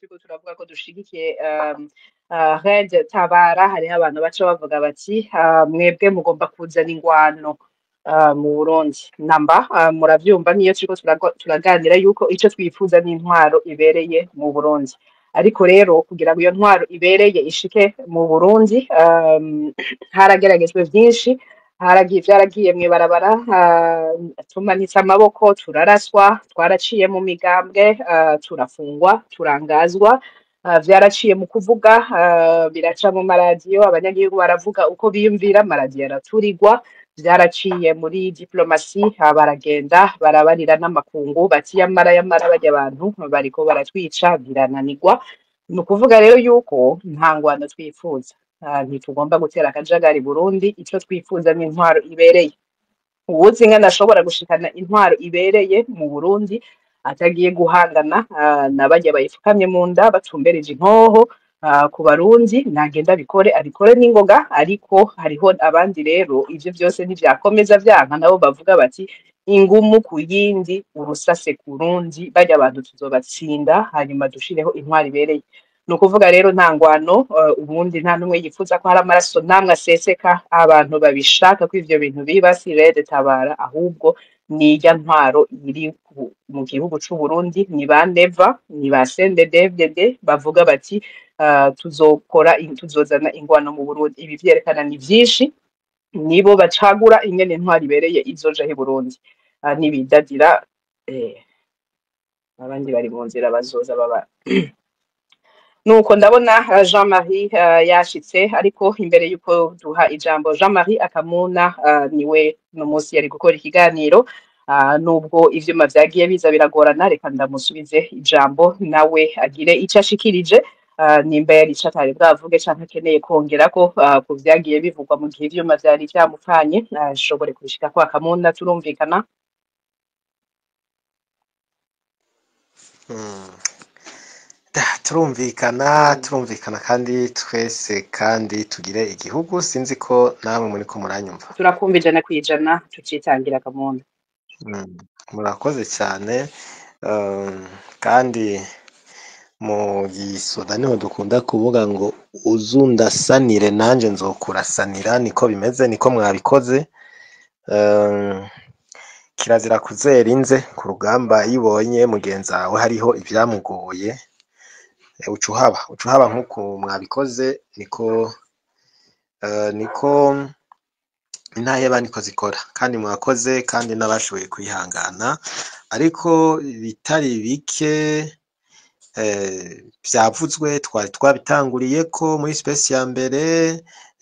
Turiko turavuga ko dushigikiye Red Tabara, hariho abantu baca bavuga bati mwebwe mugomba kuzana ingwano mu Burundi. Namba muravyumva, niyo turiko turaganira yuko ico twifuza n'intwaro ibereye mu Burundi. Ariko rero kugira ngo iyo ntwaro ibereye ishike mu Burundi, harageragejwe vyinshi, haragiye vyaragiye mw'ibarabara, tumanitse amaboko, turaraswa, twaraciye mu migambwe, turafungwa, turangazwa, vyaraciye mu kuvuga, biraca mu maradiyo, abanyagihugu baravuga uko biyumvira, amaradiyo araturigwa, vyaraciye muri diplomasi, baragenda barabarira n'amakungu bati yamara yamara barya abantu bariko baratwica, birananirwa. Ni ukuvuga rero yuko nta ngwano twifuza. Ntitugomba gutera akajagari Burundi, ico twifuza ni intwaro ibereye. Uwuzi ingene ashobora gushikana intwaro ibereye mu Burundi atagiye guhangana na barya bayifukamye mu nda batumbereje inkoho ku Barundi, nagenda abikore, abikore n'ingoga. Ariko hariho abandi rero ivyo vyose ntivyakomeza vyanka, nabo bavuga bati ingumu ku yindi, urusase ku rundi, barya abantu tuzobatsinda, hanyuma dushireho intwaro ibereye. Ni ukuvuga rero nta ngwano, ubundi nta n'umwe yifuza ko hari amaraso namwe aseseka. Abantu babishaka ko ivyo bintu biba si Red Tabara, ahubwo nirya ntwaro iri mu gihugu c'u Burundi, ni ba Neva, ni ba CNDD-FDD bavuga bati tuzokora, tuzozana ingwano mu Burundi. Ibi vyerekana ni vyinshi, nibo bacagura ingene intwaro ibereye izoja i Burundi. Nibidadira, abandi bari mu nzira bazoza baba. Nuko ndabona Jean-Marie yashitse, ariko imbere yuko duha ijambo Jean-Marie Akamuna, niwe no munsi yari gukora ikiganiro, nubwo ivyuma vyagiye biza biragorana, reka ndamusubize ijambo nawe agire ico ashikirije, nimba yari ico atari bwavuge canke akeneye kongerako ku vyagiye bivugwa mu gihe ivyuma vyari vyamupfanye, ashobore kubishikako. Akamuna, turumvikana? Turumvikana, turumvikana kandi twese kandi tugire igihugu. Sinzi ko namwe muriko muranyumva. Turakumva 100%, tucitangira Akamuna. Murakoze cyane. Kandi mu gisoda niho dukunda kuvuga ngo uzundasanire nanje nzokurasanira, niko bimeze, niko mwabikoze. Kirazira kuzera inze ku rugamba, iyo ubonye mugenzi wawe hariho ivyamugoye, uca uhaba nk'uko mwabikoze, niko intaheba niko zikora, kandi mwakoze, kandi n'abashoboye kwihangana. Ariko bitari bike vyavuzwe, twari twabitanguriye ko muri space ya mbere,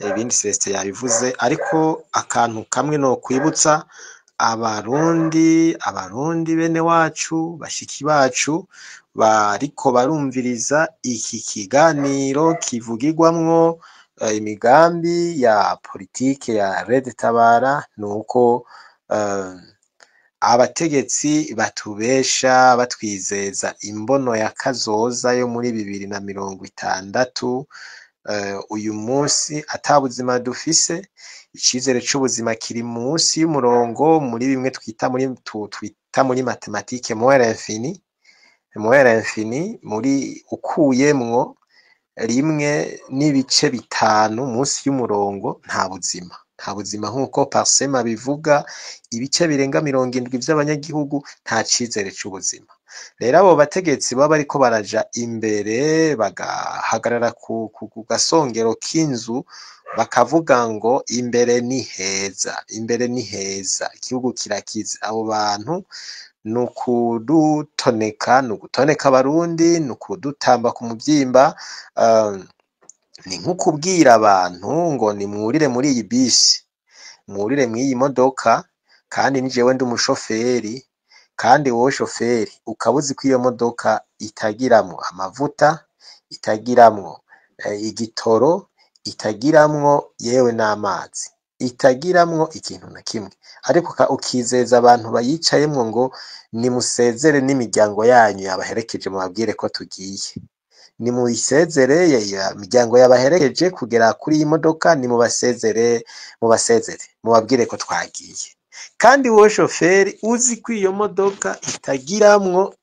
ibindi Celestin yabivuze, ariko akantu kamwe no kwibutsa Abarundi, bene wacu, bashiki bacu bariko barumviriza iki kiganiro kivugirwamwo imigambi ya politike ya Red Tabara, nuko abategetsi batubesha batwizeza imbono ya kazoza yo muri 2060, uyu munsi ata buzima dufise, icizere c'ubuzima kiri munsi y'umurongo, muri bimwe twita muri matematike moins l'infini, moins l'infini, muri ukuyemwo 1.5 munsi y'umurongo nta buzima, nta buzima. Nk'uko Parsema bivuga, ibice birenga 70 vy'abanyagihugu nta cizere c'ubuzima. Rero abo bategetsi baba bariko baraja imbere bagahagarara ku gasongero k'inzu, bakavuga ngo imbere ni heza, imbere ni heza, igihugu kirakize, abo bantu ni ukudutoneka, ni ugutoneka Abarundi, ni ukudutamba ku muvyimba. Ni nko kubwira abantu ngo nimwurire muri iyi bisi, mwurire mw'iyi modoka, kandi ni jewe ndi umushoferi, kandi wowe shoferi ukaba uzi ko iyo modoka itagiramwo amavuta, itagiramwo igitoro, itagiramwo yewe n'amazi, itagiramwo ikintu na kimwe, ariko ukizeza abantu bayicayemwo ngo nimusezere n'imiryango yanyu yabaherekeje, mubabwire ko tugiye, nimuyisezere ya miryango yabaherekeje kugera kuri iyi modoka, nimubasezere, mubasezere, mubabwire ko twagiye, kandi wowe shoferi uzi ko iyo modoka itagiramwo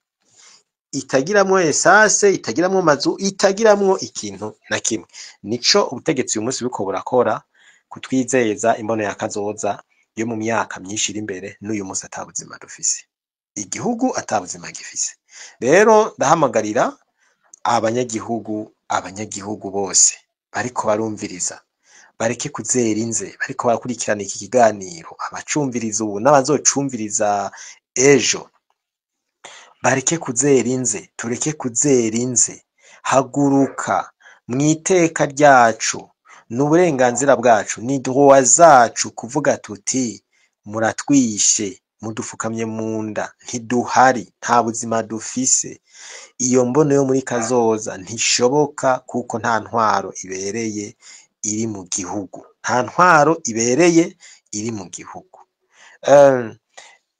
Itagiramwo esase, itagiramwo mazu, itagiramwo ikintu na kimwe. Nico ubutegetsi uyu munsi buriko burakora, kutwizeza imbono ya kazoza yo mu myaka myinshi iri imbere, n'uyu munsi ata buzima dufise, igihugu ata buzima gifise. Rero ndahamagarira abanyagihugu bose bariko barumviriza, bareke kuzera inze, bariko barakurikirana iki kiganiro, abacumviriza ubu n'abazocumviriza ejo, bareke kuzera inze, tureke kuzera inze. Haguruka mw'iteka ryacu, n'uburenganzira bwacu, ni droit zacu kuvuga tuti: muratwishe, mudufukamye mu nda, ntiduhari, nta buzima dufise. Iyo mbono yo muri kazoza ntishoboka, kuko nta ntwaro ibereye iri mu gihugu, nta ntwaro ibereye iri mu gihugu.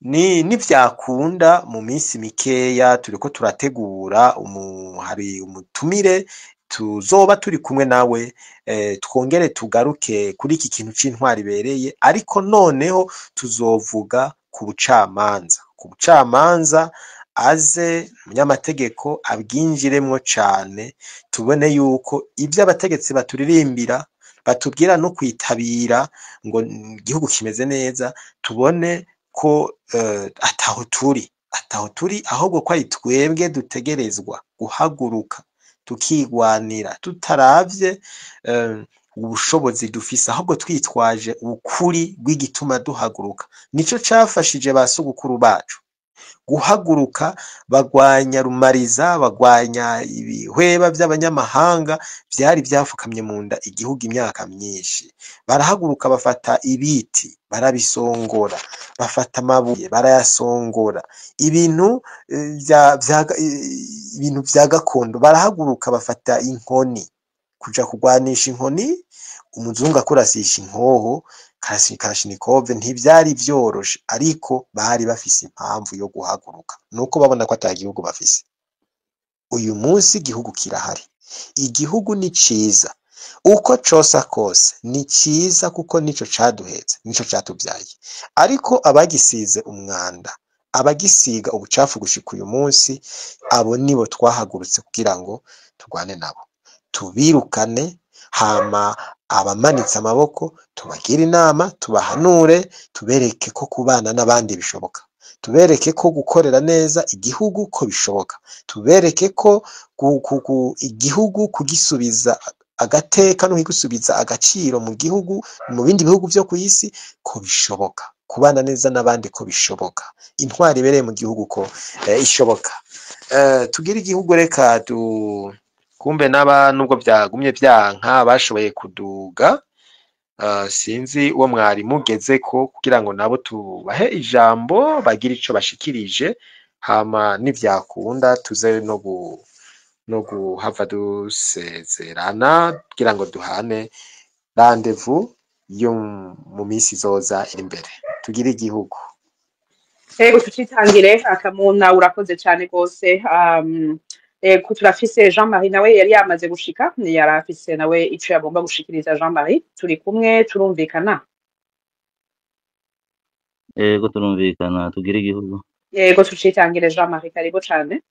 Ni nivyakunda, mu minsi mikeya turiko turategura hari umutumire tuzoba turi kumwe nawe, twongere tugaruke kuri iki kintu c'intwaro ibereye, ariko noneho tuzovuga ku bucamanza. Aze umunyamategeko abwinjiremwo cane, tubone yuko ivyo abategetsi baturirimbira, batubwira no kwitabira ngo igihugu kimeze neza, tubone ko ataho turi, ahubwo ko ari twebwe dutegerezwa guhaguruka tukigwanira, tutaravye ubushobozi dufise, ahubwo twitwaje ukuri rw'igituma duhaguruka. Nico cafashije ba sogokuru bacu guhaguruka, bagwanya rumariza, bagwanya ibihweba vy'abanyamahanga vyari vyafukamye mu nda igihugu imyaka myinshi. Barahaguruka, bafata ibiti barabisongora, bafata amabuye barayasongora, ibintu ibintu vya gakondo. Barahaguruka, bafata inkoni, kuja kugwanisha inkoni umuzungu akurasisha inkoho kalashnikove, ntivyari vyoroshe, ariko bari bafise impamvu yo guhaguruka, nuko babona ko ata gihugu bafise. Uyu munsi igihugu kirahari, igihugu ni ciza, uko cosa kose ni ciza, kuko nico caduhetse, nico catuvyaye. Ariko abagisize umwanda, abagisiga ubucafu gushika uyu munsi, abo nibo twahagurutse kugira ngo turwane nabo, tubirukane. Hama abamanitse amaboko tubagire inama, tubahanure, tubereke ko kubana n'abandi bishoboka, tubereke ko gukorera neza igihugu ko bishoboka, tubereke ko igihugu kugisubiza agateka no kugisubiza agaciro mu gihugu, mu bindi bihugu vyo kw'isi ko bishoboka, kubana neza n'abandi ko bishoboka, intwaro ibereye mu gihugu ko ishoboka. Tugire igihugu. Reka du kumbe n'aba nubwo vyagumye vyanka bashoboye kuduga, sinzi uwo mwari mugezeko, kugira ngo nabo tubahe ijambo bagire ico bashikirije, hama nivyakunda tuze no guhava dusezerana, kugira ngo duhane rendez-vous yo mu minsi izoza iri imbere. Tugire igihugu. Ego, tucitangire akamuna. Urakoze cyane rwose. Ego, turafise Jean Marie, nawe yari yamaze gushika, yari afise nawe ico yagomba gushikiriza. Jean Marie, turi kumwe, turumvikana? Ego, turumvikana. Tugire igihugu. Yego, tucitangire. Jean Marie, karibu cane.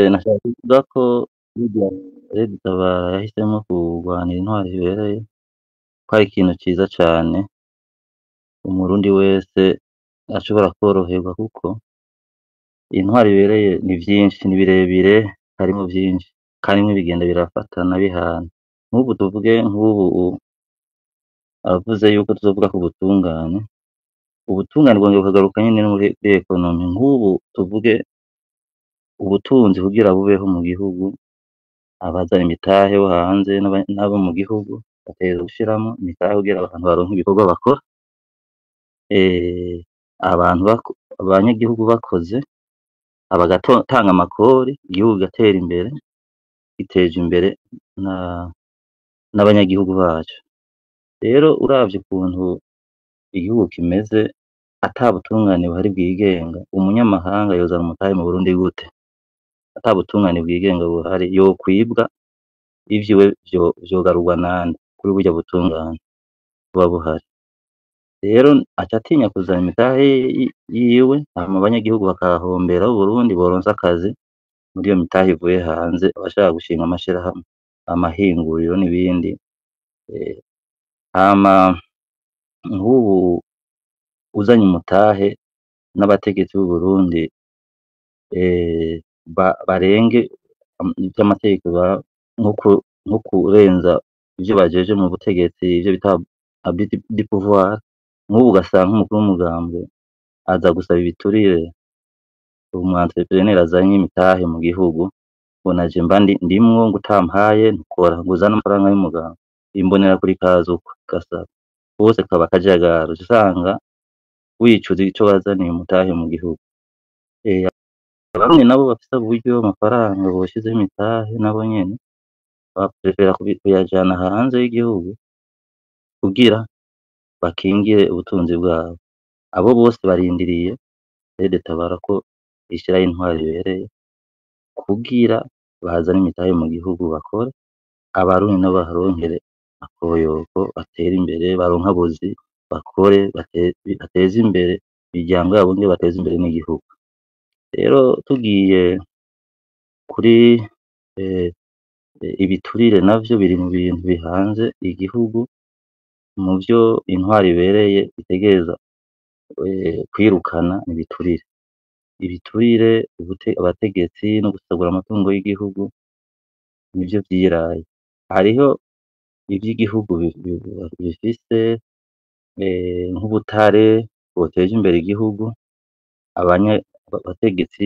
Nashaka kuvuga ko burya Red Tabara yahisemo kurwanira intwaro ibereye, ko ari ikintu ciza cane umurundi wese ashobora koroherwa, kuko intwaro ibereye ni vyinshi, ni birebire, harimwo vyinshi kandi bimwe bigenda birafatana bihana. Nk'ubu tuvuge, nk'ubu avuze yuko tuzovuga ku butungane, ubutungane bwongera bukagaruka nyene no muri économie. Nk'ubu tuvuge ubutunzi, kugira bubeho mu gihugu, abazana imitahe bo hanze n'abo mu gihugu bategerezwa gushiramwo imitahe kugira abantu baronke ibikorwa bakora. Abantu abanyagihugu bakoze, bagatanga amakori, igihugu kigatera imbere, giteje imbere n'abanyagihugu baco. Rero uravye ukuntu igihugu kimeze, ata butungane buhari bwigenga, umunyamahanga yozana umutahe mu Burundi gute? Ata butungane bwigenga buhari, yokwibwa ivyiwe vyogarurwa nande kuri burya butungane buba buhari? Rero aca atinya kuzana imitahe yiwe, hama abanyagihugu bakahahombera b'Uburundi boronse akazi muri iyo mitahe ivuye hanze, abashaka gushinga amashirahamwe, amahinguriro n'ibindi. Hama nk'ubu uzanye umutahe n'abategetsi b'Uburundi barenge ivy'amategeko, nko kurenza ivyo bajeje mu butegetsi, ivyo bita abus du pouvoir. Nk'ubu ugasanga nk'umukuru w'umugambwe aza gusaba ibiturire umu entrepreneur azanye imitahe mu gihugu, ngo naje mba ndimwo, ngo utampaye ntukora, ngo uzane amafaranga y'umugambwe. Imbonerakure ikaza uko igasaba, bose kaba akajagari, uca usanga wicuza ico wazaniye umutahe mu gihugu. Abarundi nabo bafise uburyo, amafaranga boshizeho imitahe, nabo nyene baprefera kuyajana hanze y'igihugu kugira bakingire ubutunzi bwabo. Abo bose barindiriye RED Tabara ko ishiraho intwaro ibereye kugira bazane imitahe mu gihugu, bakore, abarundi nabo baharonkere akoyoko, batere imbere, baronke abuzi, bakore, bateze imbere imiryango yabo, bongere bateze imbere n'igihugu. Rero tugiye kuri ibiturire, navyo biri mu bintu bihanze igihugu. Mu vyo intwaro ibereye itegereza kwirukana ibiturire, ibiturire, abategetsi no gusagura amatungo y'igihugu nivyo vyiraye. Hariho ivy'igihugu bifise nk'ubutare bwoteje imbere igihugu, abategetsi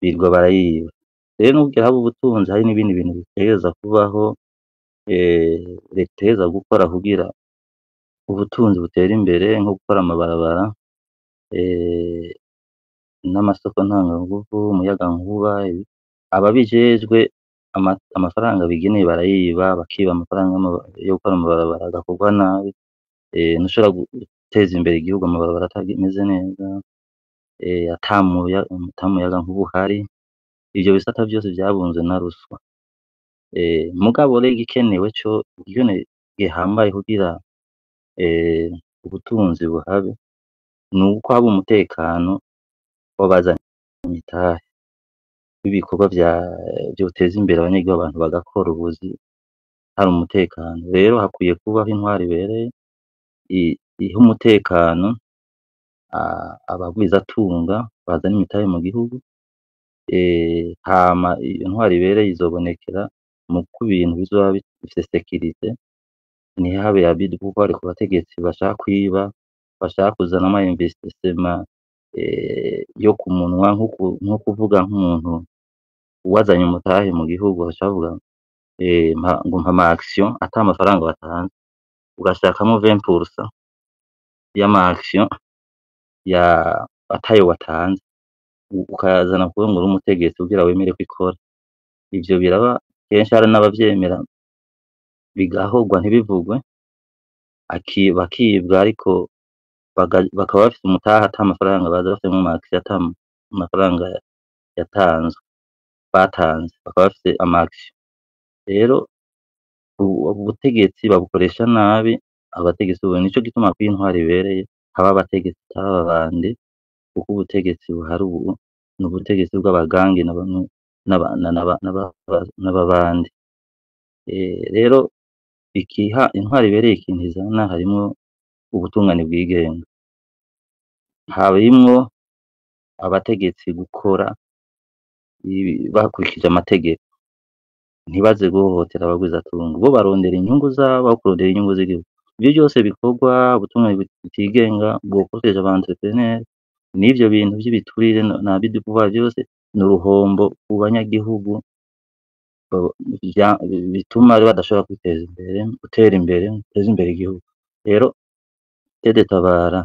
birirwa barayiba. Rero nukugira habe ubutunzi, hari n'ibindi bintu bitegereza kubaho, leta itegereza gukora kugira ubutunzi butere imbere, nko gukora amabarabara n'amasoko ntanganguvu, umuyagankuba. Ababijejwe amafaranga bigeneye barayiba, bakiba amafaranga yo gukora amabarabara, agakorwa nabi. Ntushobora guteza imbere igihugu amabarabara atameze neza, ata muyagankuba uhari. Ivyo bisata vyose vyabunzwe na ruswa. Mugabo rero igikenewe co, igikenewe gihambaye kugira ubutunzi buhabe, nuko haba umutekano w'abazana imitahe w'ibikorwa vyoteza imbere abanyagihugu, abantu bagakora ubuzi hari umutekano. Rero hakwiye kubaho intwaro ibereye iha umutekano abagwizatunga bazana imitahe mu gihugu. Hama intwaro ibereye izobonekera muko ibintu bizoba bifise sécurité, ntihabe abus de pouvoir ku bategetsi bashaka kwiba, bashaka kuzana ama investissement yo ku munwa, nko kuvuga nk'umuntu wazanye umutahe mu gihugu bagaca bavuga ngo mpa ama action ata amafaranga batanze, ugashakamwo 20% y'ama action ya atayo watanze, ukayazana kuvuga ngo uri umutegetsi kugira wemere ko ikora. Ivyo biraba kenshi, hari n'abavyemera bigahogwa ntibivugwe, bakibwa, ariko bakaba bafise umutahe ata amafaranga baza bafisemwo ama action, ata amafaranga yatanzwe batanze, bakaba bafise ama action. Rero ubutegetsi babukoresha nabi abategetsi ubu. Nico gituma hakwiye intwaro ibereye, haba abategetsi atari ababandi, kuko ubutegetsi buhari ubu ni ubutegetsi bw'abagangi n'ababandi. Rero ikiha intwaro ibereye, ikintu izana harimwo ubutungane bwigenga, harimwo abategetsi gukora bakurikije amategeko, ntibaze guhohotera abagwizatunga, bo barondera inyungu zabo aho kurondera inyungu z'igihugu. Ivyo vyose bikorwa, ubutungane butigenga bwokoresha aba entrepreneur, n'ivyo bintu vy'ibiturire na abus de pouvoir, vyose ni uruhombo ku banyagihugu, bituma badashobora kwiteza imbere, gutera imbere, guteza imbere igihugu. Rero RED Tabara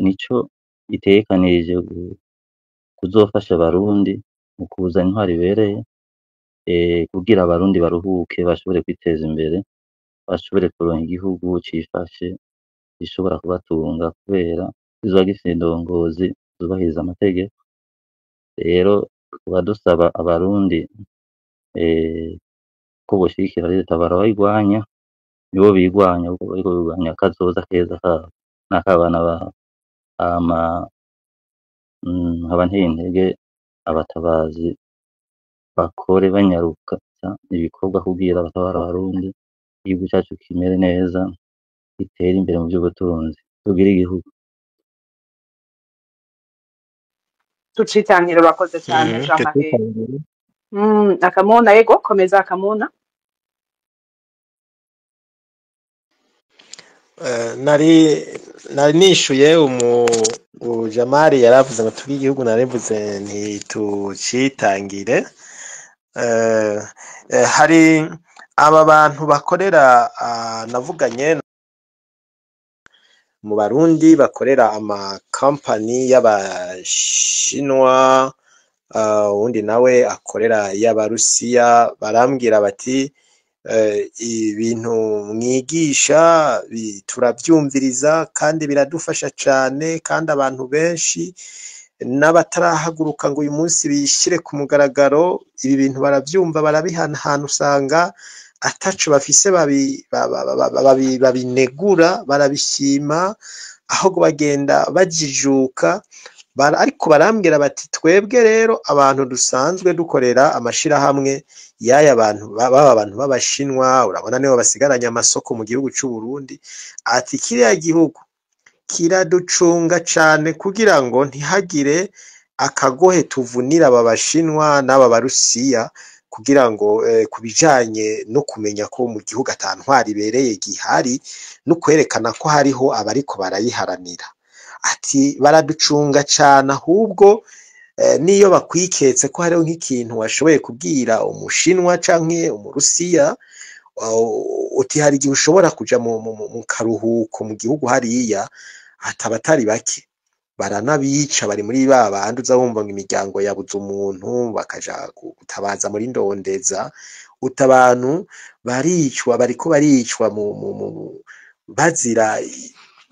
nico itegekanirije kuzofasha abarundi mu kuzana intwaro ibereye, kugira abarundi baruhuke, bashobore kwiteza imbere, bashobore kuronka igihugu cifashe gishobora kubatunga, kubera kizoba gifise indongozi zubahiriza amategeko. Rero tuba dusaba abarundi ko boshigikira RED Tabara bayirwanya. Nibo bigwanya kuko bariko bigwanya kazoza keza kabo n'akabana babo. Hama nkaba nteye intege abatabazi bakore banyaruka ibikorwa kugira batabare abarundi, igihugu cacu kimere neza, gitere imbere mu vy'ubutunzi, tugire igihugu. Tucitangire, urakoze cyane Jean Marie. Tutangire. Akamuna, yego, komeza Akamuna. Nari nishuye umu Jamari yaravuze ngo tuge igihugu, narivuze ntitucitangire. Hari aba bantu bakorera, navuganye mu Barundi bakorera ama company y'Abashinwa, uwundi nawe akorera y'Abarusiya, barambwira bati ibintu mwigisha turavyumviriza kandi biradufasha cane, kandi abantu benshi n'abatarahaguruka ngo uyu munsi bishire ku mugaragaro ibi bintu baravyumva, barabihanahana, usanga ataco bafise babinegura, barabishima, ahubwo bagenda bajijuka. Ariko barambwira bati twebwe rero abantu dusanzwe dukorera amashirahamwe y'aya bantu baba abantu b'Abashinwa, urabona nibo basigaranye amasoko mu gihugu c'u Burundi, ati kiriya gihugu kiraducunga cane kugira ngo ntihagire akagohe tuvunira aba Bashinwa n'aba Barusiya, kugira ngo kubijanye no kumenya ko mu gihugu ata ntwari ibereye gihari, no kwerekana ko hariho abariko barayiharanira. Ati baraducunga cane, ahubwo niyo bakwiketse ko hariho nk'ikintu washoboye kubwira Umushinwa canke Umurusiya, uti hari igihe ushobora kuja mu karuhuko mu gihugu hariya, ati abatari bake baranabica, bari muri ba bandi uza wumva ngo imiryango yabuze umuntu bakaja gutabaza muri ndondeza, uti abantu baricwa, bariko baricwa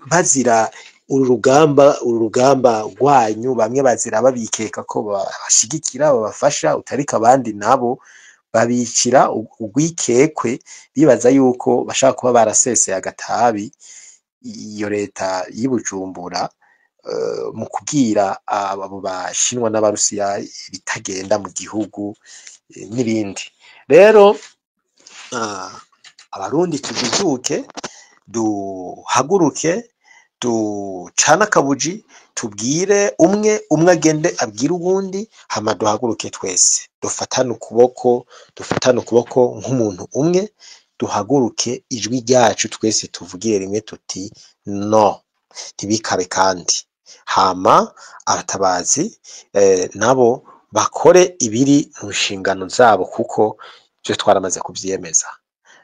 bazira uru rugamba rwanyu, bamwe bazira babikeka ko babashigikira babafasha, utariko abandi nabo babicira urwikekwe, bibaza yuko bashaka kuba baraseseye agatabi iyo leta y'i Bujumbura, mu kubwira abo Bashinwa n'Abarusiya ibitagenda mu gihugu, n'ibindi. Rero Abarundi tujijuke, duhaguruke, ducane akabuji, tubwire umwe umwe agende abwire uwundi, hama duhaguruke twese, dufatane ukuboko, dufatane ukuboko nk'umuntu umwe, duhaguruke ijwi ryacu twese tuvugire rimwe tuti no, ntibikabe. Kandi hama abatabazi nabo bakore ibiri mu nshingano zabo, kuko ivyo twaramaze kuvyiyemeza.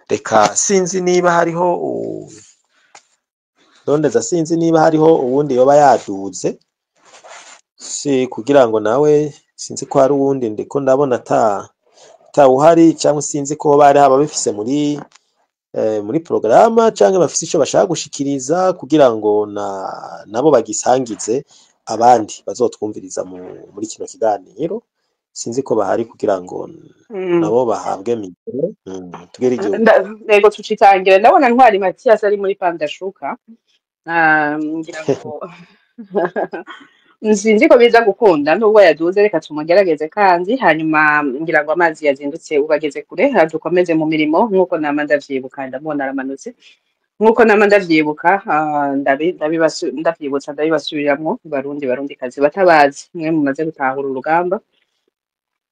Reka sinzi niba hariho ndondeza, sinzi niba hariho uwundi yoba yaduze, si kugira ngo nawe, sinzi ko hari uwundi, ndiko ndabona atawuhari, cyangwa sinzi ko hoba hariho ababifise muri porogaramu, canke bafise ico bashaka gushikiriza kugira ngo nabo bagisangize abandi bazotwumviriza muri kino kiganiro. Sinzi ko bahari kugira ngo nabo bahabwe mikoro, tugere igihugu. Yego, tucitangira. Ndabona Ntwari Mathias ari muri Pandashuka. Ngira ngo sinzi ko biza gukunda nubwo yaduze, reka tumugerageze kandi hanyuma ngira ngo amazi yazindutse ubageze kure, dukomeze mu mirimo nk'uko nama ndavyibuka. Ndamubona aramanutse. Nk'uko nama ndavyibuka, ndavyibutsa, ndabibasubiramwo, Barundi Barundi kazi batabazi mwe mumaze gutahura urugamba,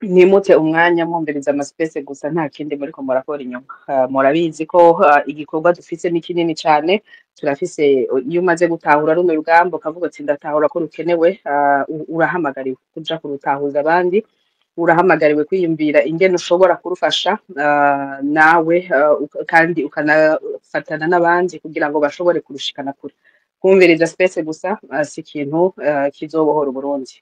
ntimute umwanya mwumviriza ama space gusa, nta kindi muriko murakora inyuma. Murabizi ko igikorwa dufise ni kinini cane. Turafise, iyo umaze gutahura runo rugamba ukavuga uti ndatahura ko rukenewe, urahamagariwe kuja kurutahuza abandi, urahamagariwe kwiyumvira ingene ushobora kurufasha, nawe, kandi ukanafatana n'abandi kugira ngo bashobore kurushikana kure. Kumviriza space gusa si ikintu kizobohora Uburundi.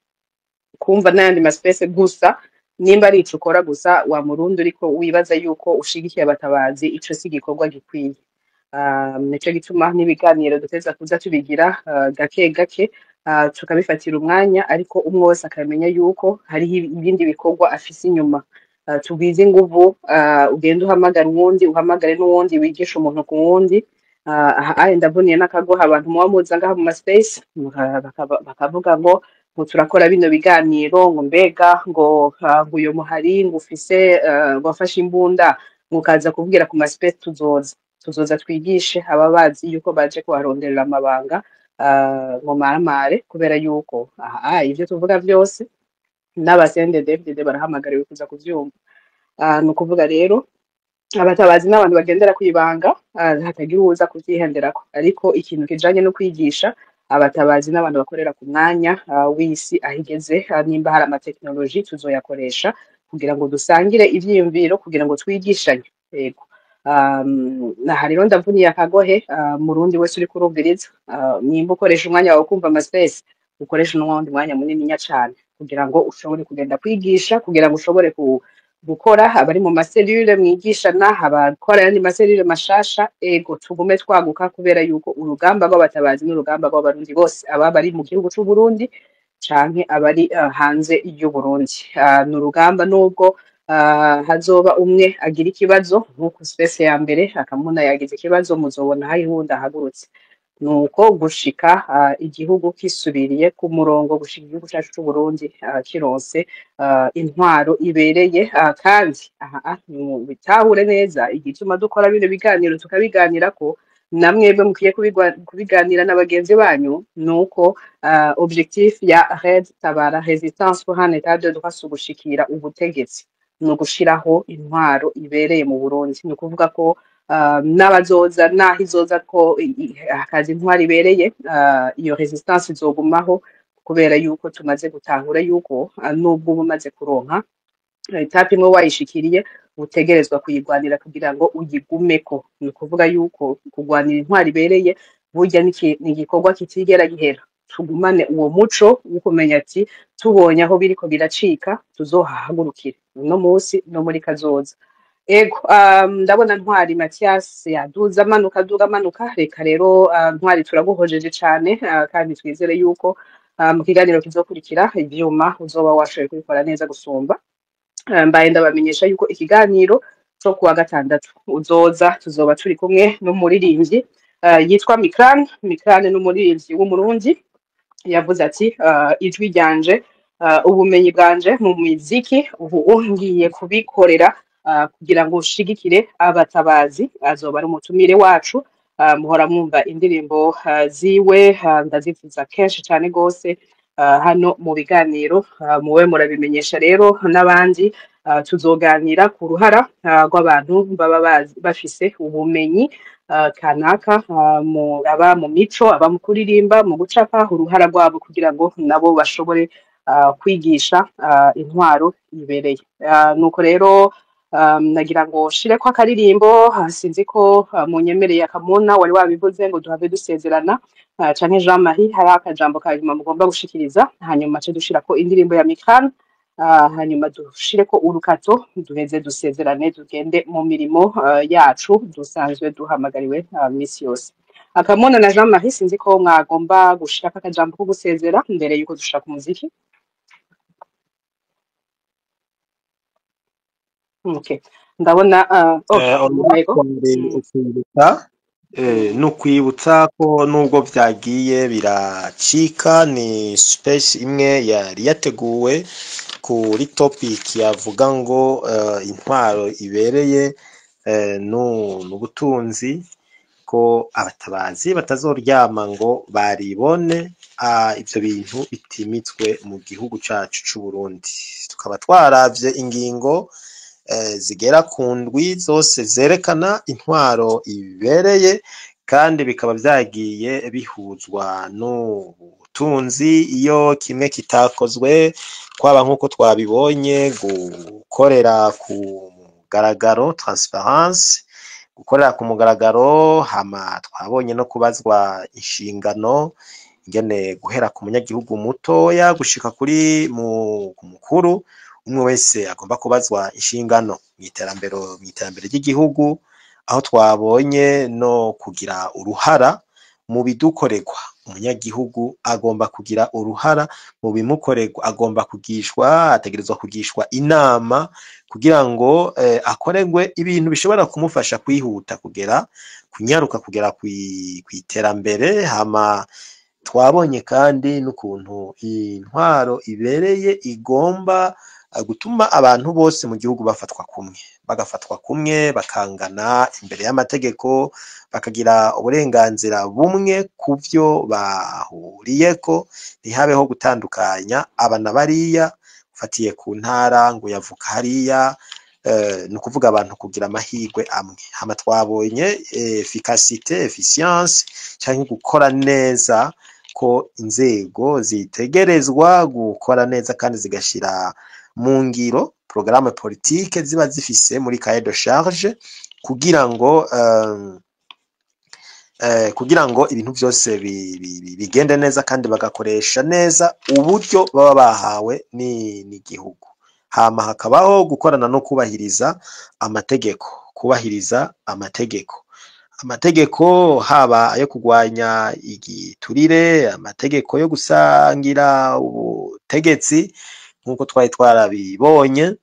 Kumva n'ayandi ma space gusa, nimba ari ico ukora gusa wa Murundi uriko wibaza yuko ushigikiye abatabazi, ico si igikorwa gikwiye. Nico gituma n'ibiganiro duteza kuza tubigira gake gake, tukabifatira umwanya, ariko umwe wese akamenya yuko hariho ibindi bikorwa afise inyuma. Tugwize inguvu, ugende uhamagara uwundi, uhamagare n'uwundi, wigishe umuntu ku wundi. Aha aye ndavuniye n'akagoha abantu muba muza ngaha mu ma space bakavuga ngo turakora bino biganiro, ngo mbega ngo uyo muhari ngo ufise ngo afashe imbunda, ngo ukaza kuvugira ku ma space. Tuzoza twigishe aba bazi yuko baje kuharonderera amabanga, ngo maramare, kubera yuko aha ivyo tuvuga vyose n'aba CNDD-FDD barahamagariwe kuza kuvyumva. Ni ukuvuga rero abatabazi n'abantu bagendera kwibanga, hatagira uwuza kuvyihenderako. Ariko ikintu kijanye no kwigisha, abatabazi n'abantu bakorera ku mwanya w'isi aho igeze. Nimba hari amatekinoloji tuzoyakoresha kugira ngo dusangire ivyiyumviro, kugira ngo twigishanye. Yego. Aha rero ndavuniye akagohe murundi wese uriko urumviriza, nimba ukoresha umwanya wawe kumva ama space, ukoresha n'uwundi mwanya munininya cane kugira ngo ushobore kugenda kwigisha, kugira ngo ushobore gukora abari mu ma cellules mwigishana, abakora ayandi ma cellules mashasha. Ego, tugume twaguka, kubera yuko urugamba rw'abatabazi n'urugamba rw'abarundi bose, aba bari mu gihugu c'u Burundi canke abari hanze y'u Burundi. Ni urugamba nubwo hazoba umwe agira ikibazo, nk'uko space ya mbere akamuna yagize ikibazo, muzobona hari wundi ahagurutse. Nuko gushika igihugu kisubiriye ku murongo, gushika igihugu cacu c'u Burundi kironse intwaro ibereye. Kandi aha bitahure neza igituma dukora bino biganiro, tukabiganirako namwebwe mukwiye kubiganira na bagenzi banyu, nuko objectif ya Red Tabara, Résistance pour un état de droit, si ugushikira ubutegetsi, ni ugushiraho intwaro ibereye mu Burundi. Ni ukuvuga ko n'abazoza, naho izoza ko hakaza intwaro ibereye, iyo résistance izogumaho, kubera yuko tumaze gutahura yuko nubwo uba umaze kuronka étape imwe wayishikiriye, utegerezwa kuyigwanira kugira ngo uyigumeko. Ni ukuvuga yuko kugwanira intwaro ibereye burya ni igikorwa kitigera gihera. Tugumane uwo muco wo kumenya ati tubonye aho biriko biracika tuzohahagurukire, uno munsi no muri kazoza. Ego, ndabona Ntwari Mathias yaduza amanuka, aduga amanuka. Reka rero, Ntwari, turaguhojeje cane, kandi twizere yuko mu kiganiro kizokurikira ivyuma uzoba washoboye kubikora neza gusumba. Mbaye ndabamenyesha yuko ikiganiro co kuwa gatandatu uzoza tuzoba turi kumwe n'umuririmbyi yitwa Mikran. Mikran ni umuririmbyi w'Umurundi yavuze ati ijwi ryanje, ubumenyi bwanje mu muziki, ubu ngiye kubikorera kugira ngo ushigikire abatabazi. Azoba ari umutumire wacu. Muhora mwumva indirimbo ziwe, ndazivuza kenshi cane gose hano mu biganiro. Muwe murabimenyesha rero n'abandi. Tuzoganira ku ruhara rw'abantu baba bafise ubumenyi kanaka, aba mu mico, aba mu kuririmba, mu gucapa, uruhara rwabo kugira ngo nabo bashobore kwigisha intwaro ibereye. Nuko rero nagira ngo shireko akaririmbo, sinzi ko munyemereye. Akamuna wari wabivuze ngo duhave dusezerana, canke Jean Marie hari akajambo ka nyuma mugomba gushikiriza, hanyuma ce dushirako indirimbo ya Mikran, hanyuma dushireko urukato, duheze dusezerane, tugende mu mirimo yacu dusanzwe duhamagariwe misi yose. Akamona na Jean Marie, sinzi ko mwagomba gushirako akajambo ko gusezera mbere yuko dushaka umuziki. Okay. Ndabona oh, yego. Ukwibutsa ni ukwibutsa ko nubwo byagiye biracika, ni space imwe yari yateguwe kuri topic yavuga ngo intwaro ibereye n'ubutunzi, ko abatabazi batazoryama ngo baribone ivyo bintu bitimitswe mu gihugu cacu c'u Burundi. Tukaba twaravye ingingo zigera ku ndwi zose zerekana intwaro ibereye, kandi bikaba vyagiye bihuzwa n'ubutunzi. Iyo kimwe kitakozwe, kwaba nk'uko twabibonye, gukorera ku mugaragaro, transparence, gukorera ku mugaragaro, hama twabonye no kubazwa inshingano, ingene guhera ku munyagihugu mutoya gushika kuri ku mukuru, umwe wese agomba kubazwa inshingano mw'iterambere ry'igihugu, aho twabonye no kugira uruhara mu bidukorerwa. Umunyagihugu agomba kugira uruhara mu bimukorerwa, agomba kugishwa, ategerezwa kugishwa inama kugira ngo akorerwe ibintu bishobora kumufasha kwihuta kugera kunyaruka kugera kw'iterambere. Hama twabonye kandi n'ukuntu intwaro ibereye igomba gutuma abantu bose mu gihugu bafatwa kumwe, bagafatwa kumwe, bakangana imbere y'amategeko, bakagira uburenganzira bumwe ku vyo bahuriyeko, ntihabeho gutandukanya aba na bariya ufatiye ku ntara ngo yavuka hariya, ni ukuvuga abantu kugira amahirwe amwe. Hama twabonye efficacité, efficience canke gukora neza, ko inzego zitegerezwa gukora neza kandi zigashira mu ngiro programme politique ziba zifise muri cahier de charge kugira ngo ibintu vyose bigende neza kandi bagakoresha neza uburyo baba bahawe n'igihugu. Hama hakabaho gukorana no kubahiriza amategeko, kubahiriza amategeko haba ayo kurwanya igiturire, amategeko yo gusangira ubutegetsi nk'uko twari twarabibonye,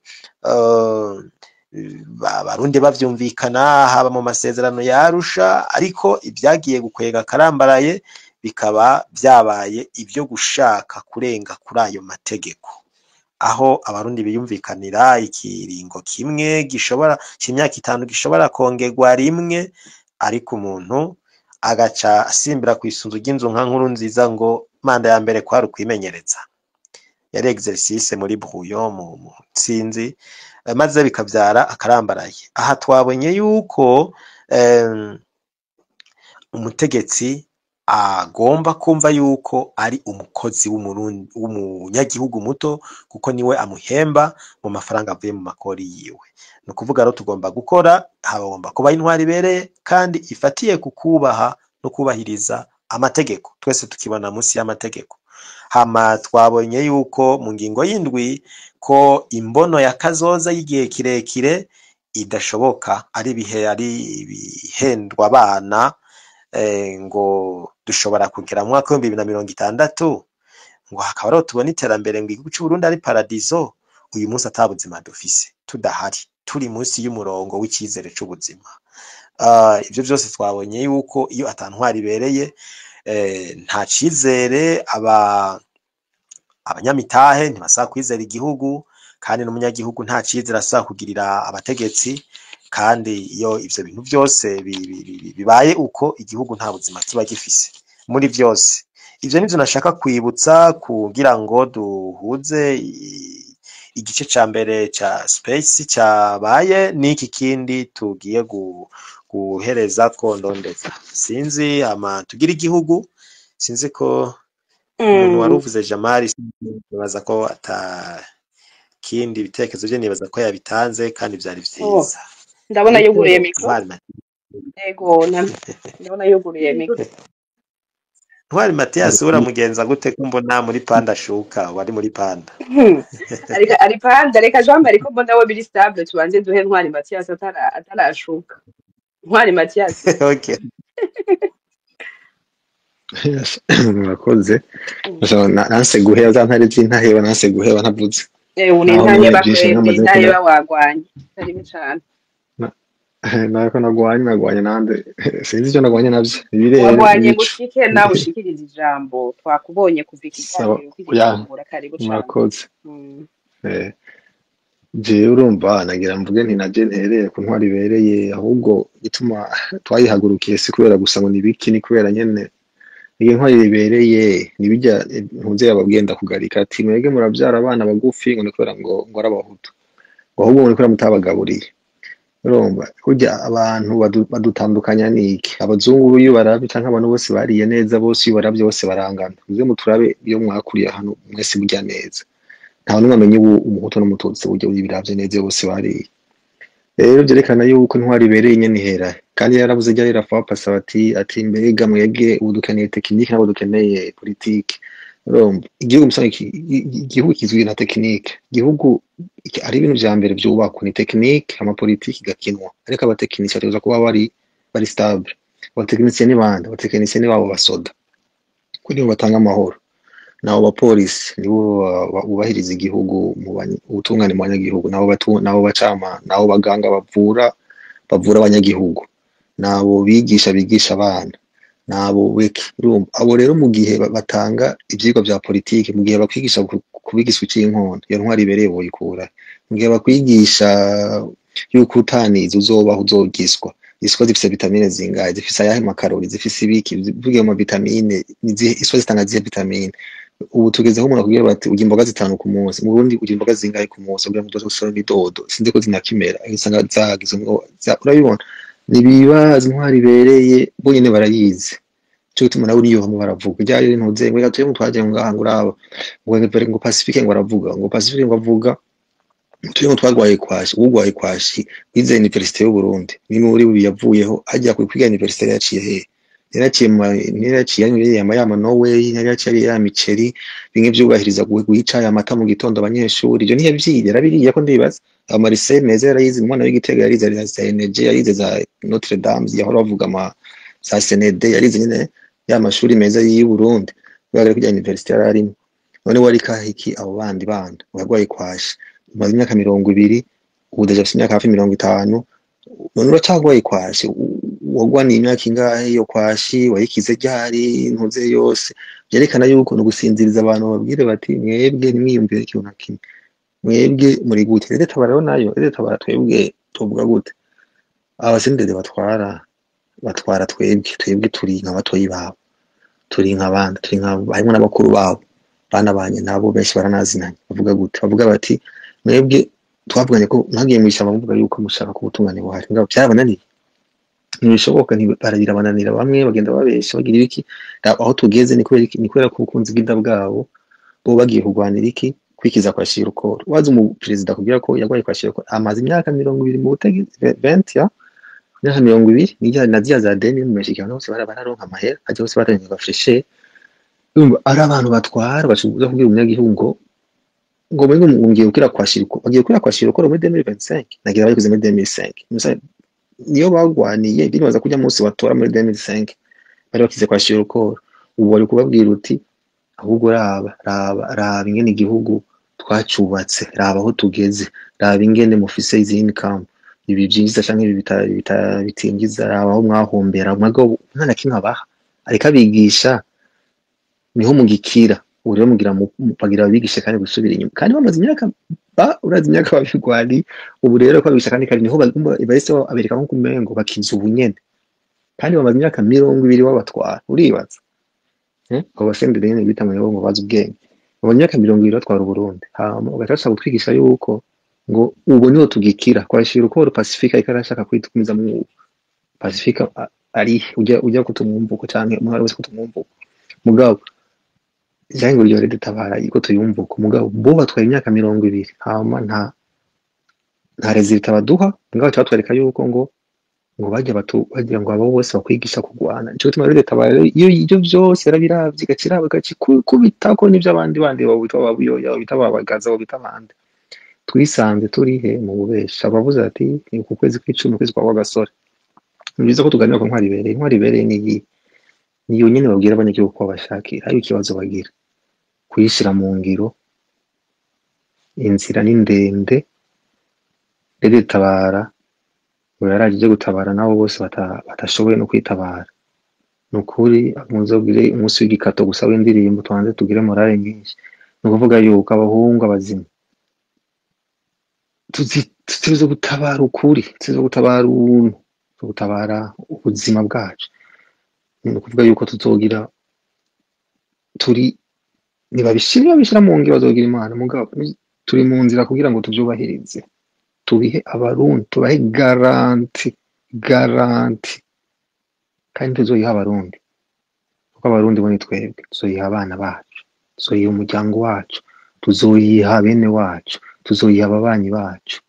Abarundi bavyumvikana haba mu masezerano ya Arusha, ariko ivyagiye gukwega akarambaraye bikaba vyabaye ivyo gushaka kurenga kuri ayo mategeko, aho Abarundi biyumvikanira ikiringo kimwe gishobora c'imyaka 5 gishobora kongerwa rimwe, ariko umuntu agaca asimbira kw'isunzu ry'inzu nka Nkurunziza ngo manda ya mbere kwari ukwimenyereza, yari exercice muri brouillon mu nsinzi, maze bikavyara akarambaraye. Aha twabonye yuko umutegetsi agomba kumva yuko ari umukozi w'umunyagihugu muto, kuko niwe amuhemba mu mafaranga avuye mu makori yiwe. Ni ukuvuga rero tugomba gukora, hagomba kuba intwaro ibereye kandi ifatiye ku kubaha no kubahiriza amategeko, twese tukibona munsi y'amategeko. Hama twabonye yuko mu ngingo y'indwi ko imbono ya kazoza y'igihe kirekire idashoboka, ari ibihe ari ibihendwa abana, ngo dushobora kugera mu mwaka w'2060 ngo hakaba ariho tubona iterambere, ngo igihugu c'Uburundi ari paradizo, uyu munsi ata buzima dufise, tudahari, turi munsi y'umurongo w'icizere c'ubuzima. Ivyo vyose twabonye yuko iyo ata ntwaro ibereye, nta cizere, aba abanyamitahe ntibasaba kwizera igihugu, kandi n'umunyagihugu nta cizere asaba kugirira abategetsi. Kandi iyo ivyo bintu vyose bibaye uko, igihugu nta buzima kiba gifise muri vyose. Ivyo nivyo nashaka kwibutsa kugira ngo duhuze igice ca mbere ca space cabaye n'iki kindi tugiye guhereza ko ndondeza. Sinzi, hama tugira igihugu, sinzi ko umuntu wari uvuze Jamali, nibaza ko ata kindi ibitekerezo vye, nibaza ko yabitanze kandi vyari Oh, vyiza. ndabona yuguruye micro. Ntwari Ego, ndabona yuguruye micro. Ntwari Mathias, uramugenza gute ko mbona muri panda ashuka wari muri panda? Ariko ari panda, reka Jean Marie ko mbona we biri stable, tubanze duhe Ntwari Mathias atarashuka. Ntwari Mathias. Okay. Yes, murakoze. So, nanse guheba za ntare z'intaheba, nanse guheba ntavuze. Uni Naho intaheba nyene byinshi kweli, namaze intaheba wagwanye. Karibu cane. Nako nagwanye nande sinzi icyo nagwanye navyo ibirere Wagwanye n'ibicu. Gushike nawe ushikiriza ijambo, twakubonye kuva Sawa ikiganiro ya. kigitangura, karibu cane. Murakoze. Jewe urumva nagira mvuge nti naje nterere ku ntwari ibereye, ahubwo igituma twayihagurukiye si kubera gusa ngo nibiki, ni kubera nyene iyo ntwari ibereye nibijya ntuze yababwiye ndakugarika ati mwebwe murabyara abana bagufi ngo ni kubera ngo ari abahutu, ngo ahubwo ngo ni kubera mutabagaburiye. Urumva burya abantu badutandukanya niki? Abazungu iyo baravye canke abantu bose bariye neza, bose iyo baravye bose barangana. Muze muturabe iyo mwakuriye hano mwese murya neza, nta n'umwe amenya ubu umuhutu n'umututsi, burya ubiravye neza iyo bose bariye. Rero vyerekana yuko intwari ibereye nyene ihera, kandi yaravuze rya rirafa pasa ati mbega mwebwe ubu dukeneye technique ntabwo dukeneye politike. Urumva igihugu musanzwe igihugu kizwi na technique, igihugu ari ibintu vya mbere vyubakwa ni technique, ama politike igakinwa, ariko abatekinisiye bategerezwa kuba bari stable. Abatekinisiye ni bande? Abatekinisiye ni babo basoda. Ko nibo batanga amahoro, nabo bapolisi nibo bubahiriza igihugu mu ubutungane mu banyagihugu, nabo nabo bacama, nabo baganga bavura abanyagihugu, nabo bigisha bigisha abana, nabo weki. Urumva abo rero mu gihe batanga ivyigwa vya politike, mu gihe bakwigisha kubigiswa ic'inkono, iyo ntwari ibereye boyikura? Mu gihe bakwigisha yuko utanize uzobaho uzogiswa, iswa zifise vitamine zingahe, zifise ayahe makarori, zifise ibiki, vuge mu vitamine iswa zitanga zihe vitamine? Ubu tugeze aho umuntu akubwira bati urya imboga zitanu ku munsi. Mu Burundi urya imboga zingahe ku munsi kugira ngo uzoze gusoroma idodo? Sinzi ko zinakimera, usanga zagize urabibona, nibibaza intwari ibereye bonyene barayizi. Ico gituma nawe niyo bamwe baravuga ryari ntuze ngo reka tuje twaje ngaha, ngo uraba ngo Pacifique, ngo aravuga ngo Pacifique, ngo avuga turi ngo twarwaye kwashi. Ugwaye kwashi wize université y'u Burundi, ni muri ubu yavuyeho ajya kwiga université, yaciye he? Yaraciye ntiyaraciye yama Norway, ntiyaraciye ya miceri bimwe vyubahiriza guha icayi amata mu gitondo abanyeshuri. Ivyo ntiyavyiye, yarabiriye ko ndibaza amarise meza yarayize. Umwana w'Igitega yarize za NG, yarize za Notre Dame, yahora bavuga ama za SND, yarize nyene ya mashuri meza y'u Burundi kubera kujya université yararimo. None wari kahiki abo bandi bana warwaye kwashi umaze imyaka 20, ubu déjà afise imyaka hafi 50, none uracagwaye kwashi? Wagwaniye imyaka ingahe yo kwashi? Wayikize ryari? Ntuze yose vyerekana yuko ni ugusinziriza abantu, babwire bati mwebwe ntimwiyumvire ikintu na kimwe, mwebwe muri gute? Rero tabara rero nayo, rero tabara twebwe tuvuga gute? Abasendede batwara twebwe turi nka batoyi babo, turi nk'abandi, turi nka harimo n'abakuru babo banabanye nabo, benshi baranazinanye. Bavuga gute? Bavuga bati mwebwe twavuganye ko mwagiye mw'ishyamba muvuga yuko mushaka ko ubutungane buhari, ngabo byarabananiye, ntibishoboka, birabananira. Bamwe bagenda babesha bagira ibiki. Aho tugeze ni kubera iki? Ni kubera ko ubukunzi bw'inda bwabo bo bagiye kurwanira iki? Kwikiza kwa shirukoro. Wazi umuperezida kugira ko yarwaye kwa shirukoro amaze imyaka 20 mu butegetsi, 20 ya imyaka 20 nijya na ziriya za deni mu mashikano hose bararonka amahera hajya hose bararonka freshe. Urumva ari abantu batwara bashobora kubwira umunyagihugu ngo mwe ngo ngiye gukira kwa shirukoro, bagiye gukira kwa shirukoro muri 2025, nagira bayikoze muri 2005. Niyo bagwaniye binibaza kujya munsi batora muri 2005 bari bakize kwa shirukoro. Ubu bari kubabwira uti ahubwo raba raba raba ingene igihugu twacubatse, raba aho tugeze, raba ingene mufise izi income, ibi byinjiza canke ibi bitinjiza, raba aho mwahombera. Mwago nta na kimwe abaha, ariko abigisha niho mugikira. Ubu rero mugira bagira abigisha kandi gusubira inyuma, kandi bamaze imyaka urazi imyaka babigwari. Ubu rero ko abigisha kandi niho bahise abereka nko kumengo bakiza ubu nyene, kandi bamaze imyaka 20 babatwara. Uribaza abo basendere nyene bita ngo bazi ubwenge, bamaze imyaka 20 batwara Uburundi, hama ugaca bashaka kutwigisha yuko ngo ubu niho tugikira kwashira uko Pacifique ariko arashaka kwitumiza mu Pacifique ari ujya kutumwumva uko canke umwe wese kutumwumva uko mugabo jango iryo rero tabara iko tuyumva uko mugabo bo batwaye imyaka 20, hama nta resultat baduha. Mugabo cyatwereka yuko ngo bajya batu bagira ngo abo bose bakwigisha kugwana. Nico gituma rero tabara iyo ibyo byose yarabiravye igaciraba igacikubitako n'ivyo abandi bandi babita babuyoya, babita babagaza, babita abandi. Twisanze turi he mu bubesha? Abavuze ati ni ku kwezi kw'icumi, ukwezi kwa gasore. Ni byiza ko tuganira ku ntwari ibereye. Intwari ibereye ni iyi, niyo nyene babwira abanyagihugu ko babashakira, ariko ikibazo bagira kuyishira mu ngiro, inzira ni ndende. Rero tabara ngo yaraje gutabara nabo bose batashoboye no kwitabara. Ni ukuri muzogire umunsi w'igikato gusa w'indirimbo tubanze tugire morale nyinshi. Ni ukuvuga yuko abahungu abazima tuzi gutabara ukuri, tuzi gutabara ubuntu, tuzi gutabara ubuzima bwacu. Ni ukuvuga yuko tuzogira turi nibabishira mu ngiro bazogira Imana. Mugabo turi mu nzira kugira ngo tuvyubahirize, tubihe Abarundi, tubahe garanti, garanti. Kandi tuzoyiha Abarundi kuko Abarundi bo ni twebwe. Tuzoyiha abana bacu, tuzoyiha umuryango wacu, tuzoyiha bene wacu, tuzoyiha ababanyi bacu.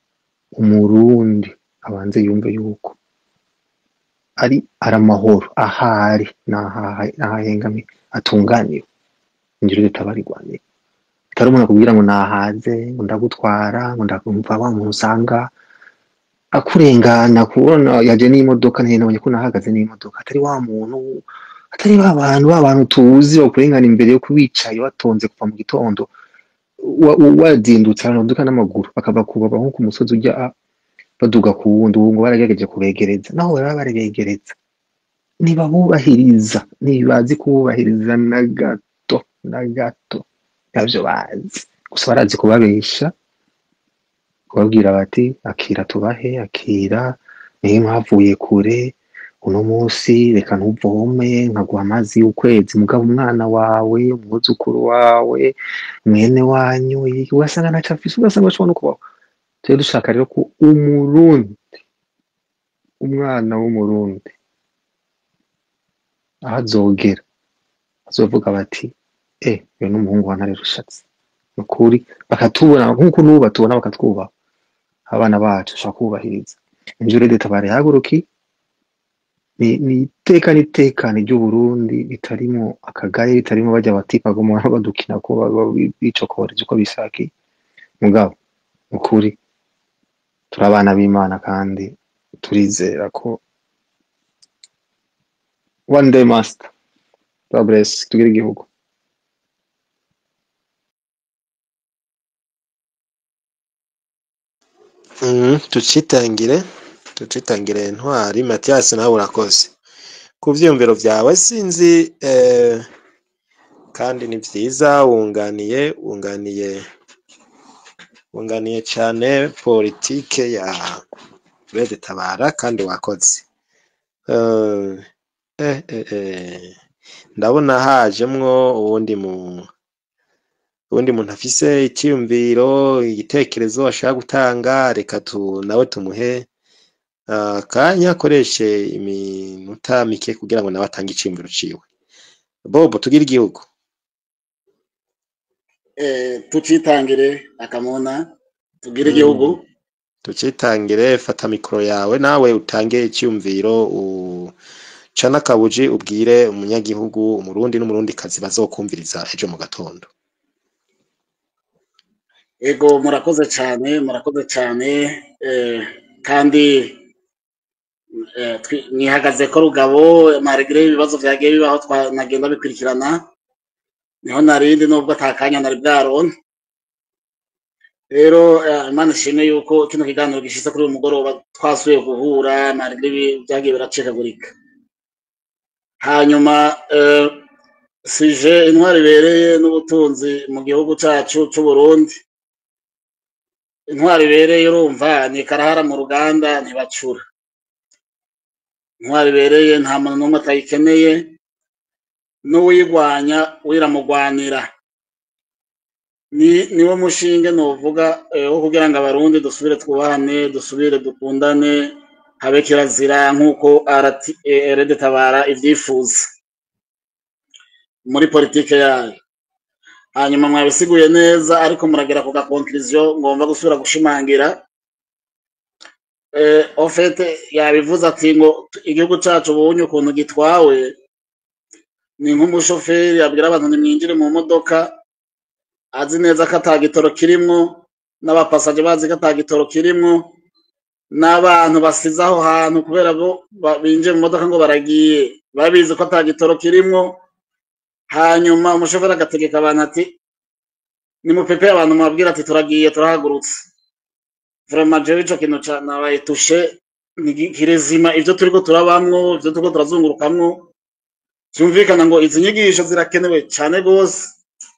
Umurundi abanze yumve yuko ari amahoro ahari n'ahahengamiye atunganiwe, ingiro zitabarigwanira. Atari umuntu akubwira ngo nahaze, ngo ndagutwara, ngo ndakumva wa muntu usanga akurengana kubona yaje n'imodoka, ntinabonye ko nahagaze n'imodoka, atari wa muntu. Atari ba bantu tuzi bakurengana imbere yo kubicaye batonze kuva mu gitondo, wazindutse ahantu uduka n'amaguru, bakava kubaba nko ku musozi ujya baduga ku wundi. Ubu ngo baragerageje kubegereza, naho baba barabegereza ntibabubahiriza, ntibazi kububahiriza na gato na gato, ntabyo bazi. Gusa barazi kubabesha, kubabwira bati: "Akira tubahe, akira, niyo mwavuye kure, uno munsi reka ntuvome, nkaguha amazi y'ukwezi." Mugabo umwana wawe, umwuzukuru wawe, mwene wanyu, ugasanga ntaco afise, ugasanga bashobora no kubaho. Twe dushaka rero ko Umurundi, umwana w'Umurundi, aho azogera azovuga bati: "Uyu ni umuhungu wa Ntare Rushatsi." Nukuri bakatubona nk'uko n'ubu batubona, bakatwubaha. Abana bacu dushaka kubahiriza inzu. Rero tabare haguruki ni iteka n'itekane ry'Uburundi ritarimo akagaye, ritarimo bajya bati baguma badukina ko bicokoreje uko bishakiye. Mugabo ukuri, turi abana b'Imana kandi turizera ko one day master. God bless, tugire igihugu. Tucitangire, tucitangire. Ntwari Mathias, nawe urakoze ku vyiyumviro vyawe. Sinzi, kandi ni vyiza, wunganiye cane politike ya Red Tabara, kandi wakoze. Ndabona hajemwo uwundi muntu afise iciyumviro, igitekerezo ashaka gutanga. Reka nawe tumuhe akanya, akoreshe iminota mike kugira ngo nawe atange iciyumviro ciwe. Bobo, tugire igihugu. Tucitangire akamona, tugire igihugu. Tucitangire. Fata mikoro yawe nawe utange iciyumviro, ucane akabuji, ubwire umunyagihugu, Umurundi n'Umurundikazi bazokumviriza ejo mu gatondo. Ego, murakoze cyane, murakoze cyane, kandi mwihagaze ko rugabo malgré ibibazo vyagiye bibaho, nagenda bikurikirana, niho narindi nubwo atakanya nari bwaronke. Rero Imana ishimwe yuko kino kiganiro gishitse kuri uyu mugoroba, twasubiye guhura malgré vyagiye biracikagurika. Hanyuma sujet intwari ibereye n'ubutunzi mu gihugu cacu c'Uburundi. Intwari ibereye, urumva, ni karahara mu ruganda, ntibacura. Intwari ibereye nta muntu n'umwe atayikeneye, n'uwuyigwanya wiramugwanira. Ni niwo mushinge novuga wo kugira ngo Abarundi dusubire twubahane, dusubire dukundane, habe kirazira nk'uko RD Tabara ivyifuza muri politike yayo. Hanyuma mwabisiguye neza, ariko muragera ku ga conclusion ngomba gusubira gushimangira. Au fait yabivuze ati ngo igihugu cacu ubunye ukuntu gitwawe ni nk'umushoferi abwira abantu nimwinjire mu modoka, azi neza ko ata gitoro kirimwo, n'abapasaje bazi ko ata gitoro kirimwo, n'abantu basize aho hantu kubera bo binjiye mu modoka ngo baragiye, babizi ko ata gitoro kirimwo. Hanyuma umushoferi agategeka abantu ati: "Nimupepe abantu," mubabwira ati: "Turagiye, turahagurutse." Vraiment jewe ico kintu nabaye touché. Ni kirezima ivyo turiko turabamwo, ivyo turiko turazungurukamwo. Vyumvikana ngo izi nyigisho zirakenewe cane gose.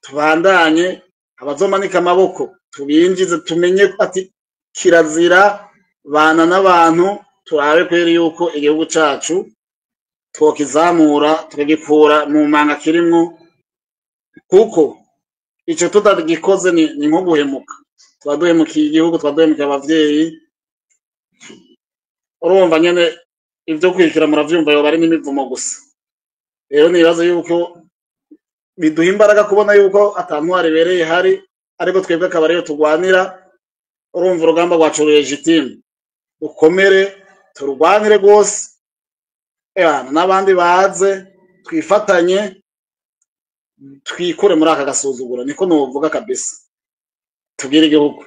Tubandanye, abazomanika amaboko tubinjize, tumenye ati kirazira bana n'abantu, turabe kweri yuko igihugu cacu twokizamura, tukagikura mu manga kirimwo, kuko ico tutagikoze ni nko guhemuka. Tuba duhemukiye igihugu, tuba duhemukiye abavyeyi. Urumva nyene ivyo kwikira muravyumva, yoba ari n'imivumo gusa. Rero nibaza yuko biduha imbaraga kubona yuko ata ntwari ibereye ihari, ariko twebwe akaba ariyo turwanira. Urumva urugamba rwacu légitime, rukomere, turwanire rwose. Ebana n'abandi baze twifatanye, twikure muri aka gasuzuguro. Niko novuga kabisa. Tubwire igihugu.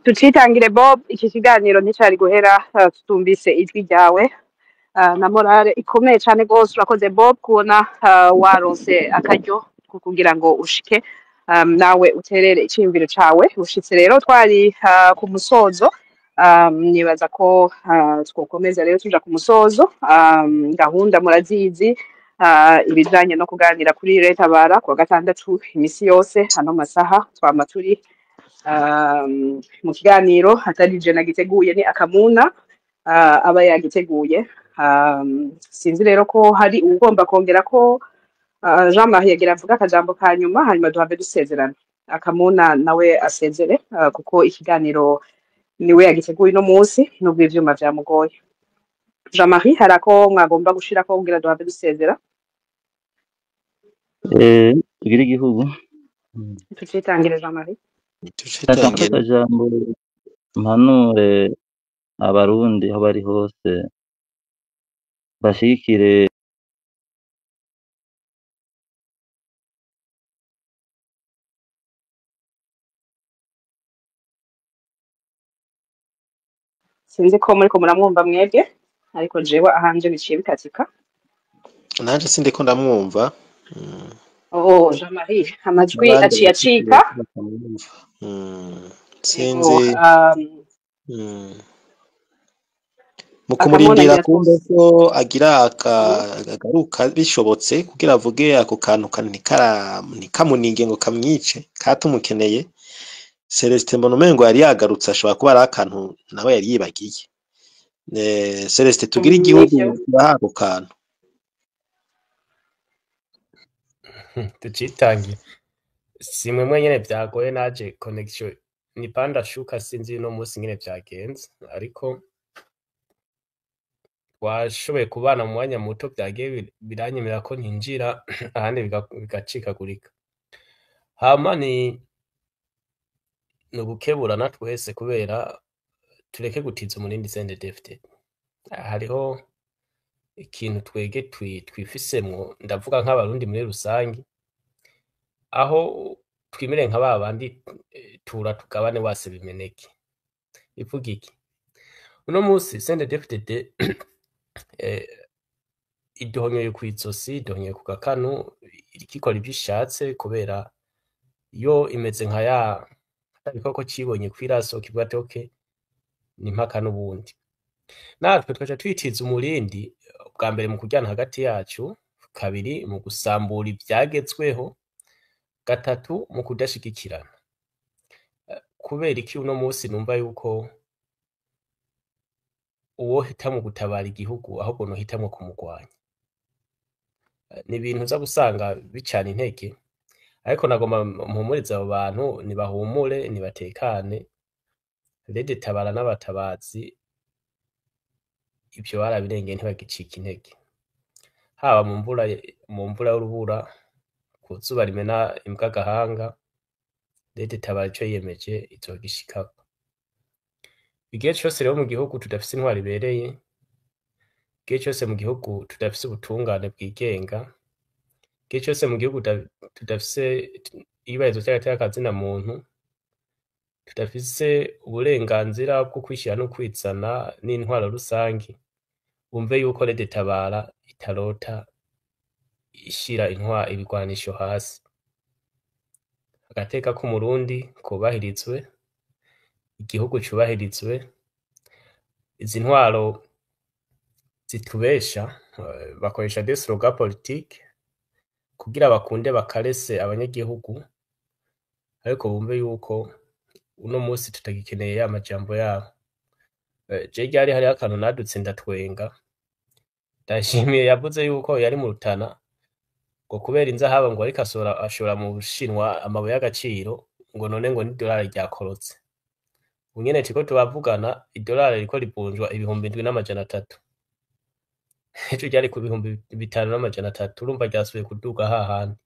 Tucitangire. Bob, iki kiganiro nticari guhera tutumvise ijwi ryawe. Na morale ikomeye cane gose. Urakoze Bob kubona waronse akaryo ko kugira ngo ushike nawe uterere iciyumviro cawe. Ushitse rero twari ku musozo. Nibaza ko twokomeza rero tuja ku musozo. Gahunda murazizi, ibijanye no kuganira kuri Tabara kuwa gatandatu imisi yose hano masaha twama turi mu kiganiro. Atari je nagiteguye, ni Akamuna aba yagiteguye. Sinzi rero ko hari uwugomba kongera ko Jean Marie yagira avuga akajambo ka nyuma, hanyuma duhave dusezerana. Akamuna nawe asezere, kuko ikiganiro niwe yagiteguye uno munsi nubwo ivyuma vyamugoye. Jean Marie, hari ako mwagomba gushirako kugira duhave dusezera? Tugire igihugu. Tucitangire, Jean Marie. Ndashaka Tucitangire. Akajambo mpanure abarundi aho bari hose bashigikire Sinzi ko muriko muramwumva mwebwe, ariko jewe ahanje biciye bikatika. Nanje sindiko ndamwumva. Oh, Jean Marie, amajwi Abandi aciye acika. batamwumva. Ego. Sinzi. Mu Akamuna kumurindira ngira kumbe twose ko agira agaruka bishobotse kugira avuge ako kantu ntikamuninge ngo kamwice katumukeneye. Celestin mbona umengo yari yagarutse, ashobora kuba ari akantu nawe yari yibagiye. Celestin, tugire igihugu Nivyo. Turaha ako kantu. Tucitangiye simwe mwenyene vyagoye, naje connection ni panda shuka, sinzi no munsi nyene vyagenze, ariko washoboye kubana mu mwanya muto vyagiye biranyemerera ko ntinjira ahandi bigacikagurika. Hama ni ugukeburana twese kubera tureke gutiza umurindi CNDD-FDD. Hariho ikintu twege twifisemwo, ndavuga nk'abarundi muri rusangi, aho twimire nka babandi tura tugabane wase bimeneke. Ivuga iki? Uno munsi CNDD-FDD iduhonyoye kw'izosi, iduhonyoye ku gakanu, iriko ikora ivyo ishatse kubera yo imeze nka ya igikoko cibonye kw'iraso kivuga ati okay, ni mpaka n'ubundi. Natwe tugaca twitiza umurindi, bwa mbere mu kuryana hagati yacu, kabiri mu gusambura ivyagezweho, gatatu mu kudashigikirana. Kubera iki uno munsi numva yuko uwohitamwo gutabara igihugu ahubwo nohitamwo kumugwanya? Ni ibintu uza gusanga bicana intege, ariko nagomba mpumurize abo bantu, nibahumure, nibatekane. Rede Tabara n'abatabazi ivyo barabirengeye, ntibagicika intege, haba mu mvura y'urubura, ku zuba rimena imbwa agahanga. Rede Tabara ico yiyemeje izogishikako. Igihe cose rero mu gihugu tudafise intwaro ibereye, igihe cose mu gihugu tudafise ubutungane bwigenga, igihe cose mu gihugu tudafise iyubahirizwa ry'agateka kazina muntu, tudafise uburenganzira bwo kwishira no kwizana n'intwaro rusangi, bumve yuko Rede Tabara itarota ishira ibigwanisho hasi. Agateka k'umurundi kubahirizwe, igihugu cubahirizwe, izi ntwaro zitubesha bakoresha des slogans politiques kugira bakunde bakarese abanyagihugu, ariko bumve yuko uno musi tutagikeneye ya majambo yabo. Je ryari hariho akantu nadutse ndatwenga. Ndashimiye yavuze yuko yari mu Rutana ngo kubera inzahabo ngo ariko ashora mu Bushinwa amabuye y'agaciro, ngo none ngo n'idolari ryakorotse. Ubu nyene turiko turavugana idolari ririko rivunjwa 7300, ejo ryari ku 5300, urumva ryasubiye kuduga hahandi.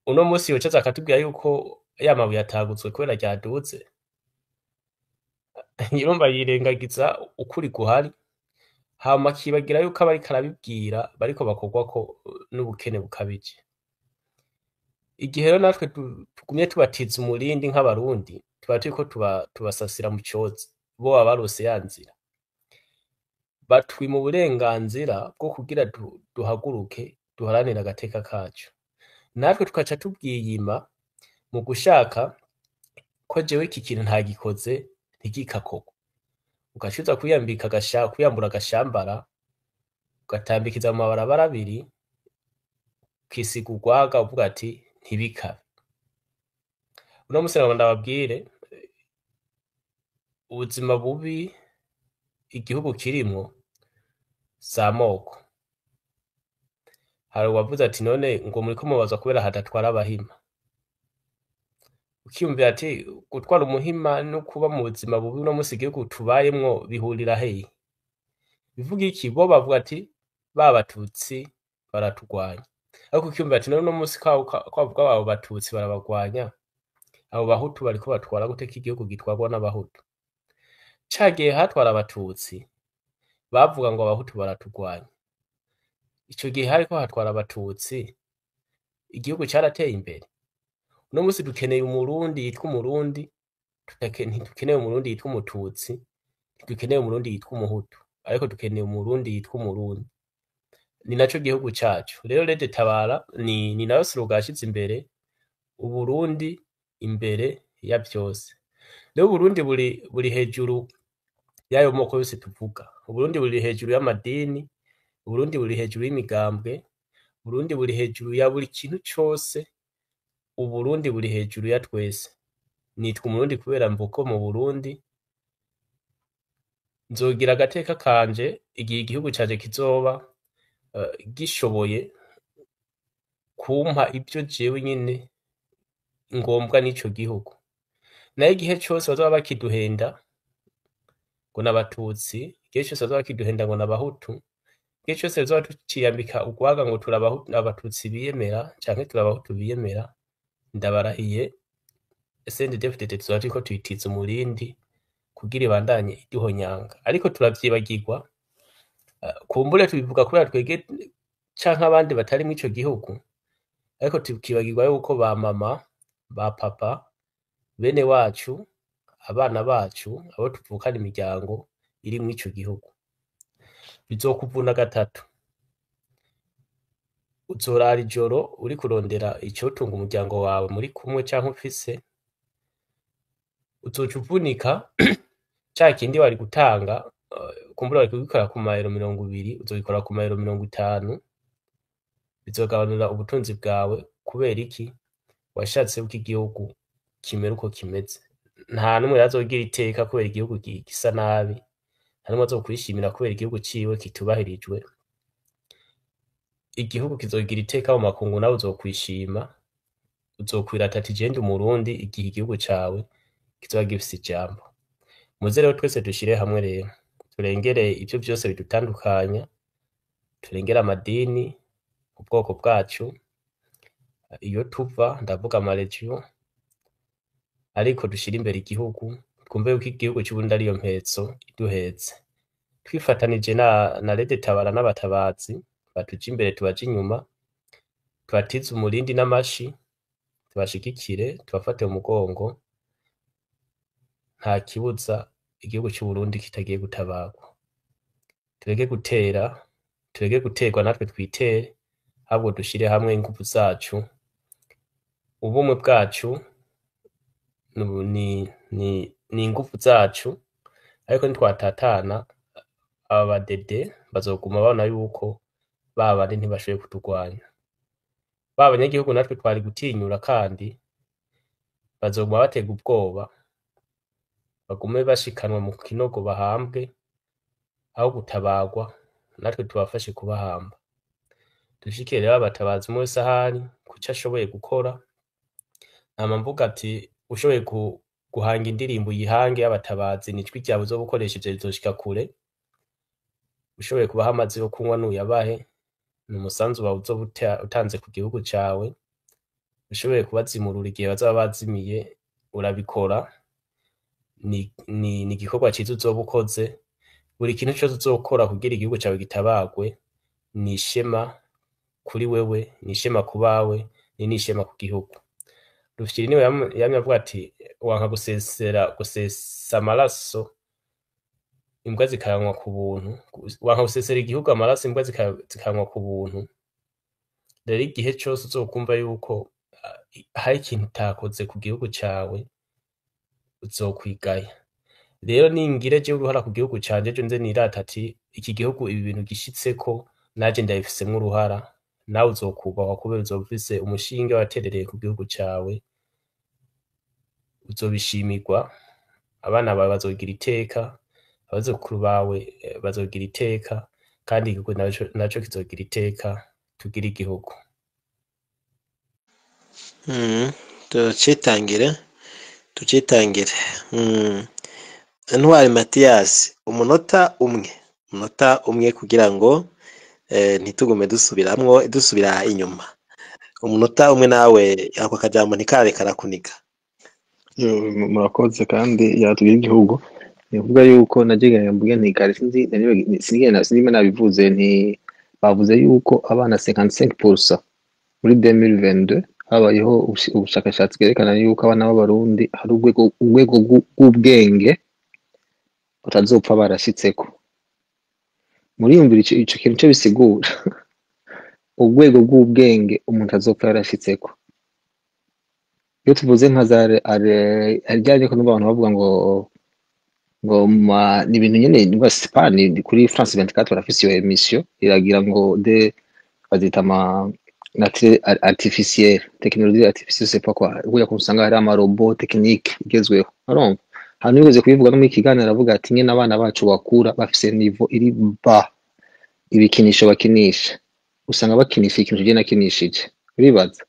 Uno musi yoca aza akatubwira yuko ya mabuye ataguzwe kubera ryaduze, urumva yirengagiza ukuri guhari, hama akibagira yuko abariko arabibwira bariko bakorwako n'ubukene bukabije. Igihe rero natwe tugumye tubatiza umurindi nk'abarundi, tuba turiko tubasasira mu cozi, bo baba barose ya nzira. Batwima uburenganzira bwo kugira duhaguruke duharanire agateka kacu, natwe tukaca tubwiyima mu gushaka ko jewe iki kintu ntagikoze ntigikakorwe. Ugaca uza kwiyambika kwiyambura agashambara, ugatambikiza mu mabarabara abiri, ukisiga urwaga uvuga ati ntibikabe. Uno musi nagomba ndababwire ubuzima bubi igihugu kirimwo si amoko. Hari uwavuze ati none ngo muriko mubazwa kubera hadatwara abahima. Ukiyumvira ati gutwara umuhima no kuba mu buzima bubi uno musi igihugu tubayemwo bihurira hehe? Bivuga iki? Bo bavuga ati ba batutsi baratugwanya. Ariko ukiyumvira ati none uno musi ko bavuga abo batutsi barabagwanya, abo bahutu bariko batwara gute ko igihugu gitwarwa n'abahutu? Ca gihe hatwara abatutsi bavuga ngo abahutu baratugwanya. Ico gihe hariko hatwara abatutsi, igihugu carateye imbere. Uno musi dukeneye umurundi yitwa umurundi, ntidukeneye umurundi yitwa umututsi, ntidukeneye umurundi yitwa umuhutu, ariko dukeneye umurundi yitwa umurundi. Ni naco gihugu cacu. Rero Red Tabara ni nayo slogan yashize imbere, Uburundi imbere ya vyose. Rero Uburundi buri hejuru y'ayo moko yose tuvuga. Uburundi buri hejuru y'amadini, Uburundi buri hejuru y'imigambwe, Uburundi buri hejuru ya buri kintu cose, Uburundi buri hejuru ya twese. Nitwa umurundi kubera mvuka mu Burundi, nzogira agateka kanje igihe igihugu canje kizoba gishoboye kumpa ivyo jewe nyene ngombwa n'ico gihugu. Nayo igihe cose bazoba bakiduhenda ngo n'abatutsi, igihe cose bazoba bakiduhenda ngo n'abahutu, igihe cose bazoba tuciyambika urwaga ngo turi abatutsi biyemera canke turi abahutu biyemera, ndabarahiye CNDD-FDD tuzoba turiko tuyitiza umurindi kugira ibandanye iduhonyanga. Ariko turavyibagirwa, kumbure tubivuga kubera twege canke abandi batari mw'ico gihugu, ariko tukibagirwa yuko ba mama, ba papa, bene wacu, abana bacu, abo tuvukana imiryango iri mw'ico gihugu. Bizokuvuna gatatu. Uzorara ijoro uri kurondera icotunga umuryango wawe muri kumwe canke ufise, uzoca uvunika ca kindi wari gutanga, kumbura wari kugikora ku mayero 20, uzobikora ku mayero 50, bizogabanura ubutunzi bwawe. Kubera iki? Washatse yuko igihugu kimera uko kimeze. Nta n'umwe azogira iteka kubera igihugu gisa nabi, nta n'umwe azokwishimira kubera igihugu ciwe kitubahirijwe. Igihugu kizogira iteka mu makungu, nawe uzokwishima, uzokwirata ati jewe ndi umurundi igihe igihugu cawe kizoba gifise ijambo. Muze rero twese dushire hamwe rero, turengere ivyo vyose bidutandukanya, turengere amadini, ubwoko bwacu, iyo tuva, ndavuga amaregion, ariko dushire imbere igihugu, twumve yuko igihugu c'Uburundi ariyo mpetso iduhetse. Twifatanije na Red Tabara n'abatabazi, batuja imbere tubaje inyuma, tubatize umurindi n'amashi, tubashigikire, tubafate mu mugongo, nta kibuza igihugu c'Uburundi kitagiye gutabarwa. Tureke gutera, tureke guterwa natwe twitere, ahubwo dushire hamwe inguvu zacu, ubumwe bwacu ni inguvu zacu, ariko nitwatatana aba badede bazoguma babona yuko ba bandi ntibashoboye kuturwanya. Ba banyagihugu natwe twari gutinyura kandi bazoguma batega ubwoba, bagume bashikanwa mu kinogo bahambwe, aho gutabarwa natwe tubafashe kubahamba. Dushikire rero abatabazi umwe wese ahari kuco ashoboye gukora. Nama mvuga ati ushoboye guhanga indirimbo uyihange y'abatabazi, nijwi ryawe uzoba ukoresheje rizoshika kure. Ushoboye kubaha amazi yo kunywa nuyabahe, ni umusanzu wawe uzoba utanze ku gihugu cawe. Ushoboye kubazimurura igihe bazaba bazimiye urabikora, ni igikorwa ciza uzoba ukoze. Buri kintu cose uzokora kugira igihugu cawe gitabarwe ni ishema kuri wewe, ni ishema ku bawe, ni n'ishema ku gihugu. Rufyiri niwe yamye avuga ati wanka gusesera gusesa amaraso Imbwa zikayanywa ku buntu. Wanka gusesera igihugu amaraso, imbwa zikayanywa ku buntu. Rero igihe cose uzokumva yuko hari ikintu utakoze ku gihugu cawe, uzokwigaya. Rero ningira jewe uruhara ku gihugu canje, ejo nze nirata ati iki gihugu ibi bintu gishitseko naje ndabifisemwo uruhara. Nawe uzokubahwa kubera uzoba ufise umushinge waterereye ku gihugu cawe, uzobishimirwa, abana bawe bazogira iteka, abazukuru bawe bazogira iteka, kandi igihugu naco kizogira iteka. Tugire igihugu. Tucitangire, tucitangire. Ntwari Matiyasi, umunota umwe, umunota umwe kugira ngo ntitugume dusubiramwo dusubira inyuma. Umunota umwe nawe, ako kajambo ntikare karakuniga. Yo, murakoze. Kandi yatugira igihugu, ni ukuvuga yuko nagiye mvuge nti kare sinzi sinzi nabivuze nti bavuze yuko abana 55% muri 2022 habayeho ubushakashatsi bwerekana yuko abana b'Abarundi hari urwego rw'ubwenge batazopfa barashitseko. Muriyumvira ico kintu ico bisigura, urwego rw'ubwenge umuntu azopfa yarashitseko. Iyo tuvuze nka za harijyanye ko numva abantu bavuga ngo ni ibintu nyene ngo c'est pas ni kuri France 24 barafise iyo émission iragira ngo de bazita ama nature artificielle, technologie artificielle, c'est pas quoi, kuya usanga hari ama robot technique igezweho. Urumva hano bigeze kubivuga no muri kiganiro, aravuga ati nyene abana bacu bakura bafise niveau iri ba ibikinisho bakinisha, usanga bakinisha ikintu je nakinishije, uribaza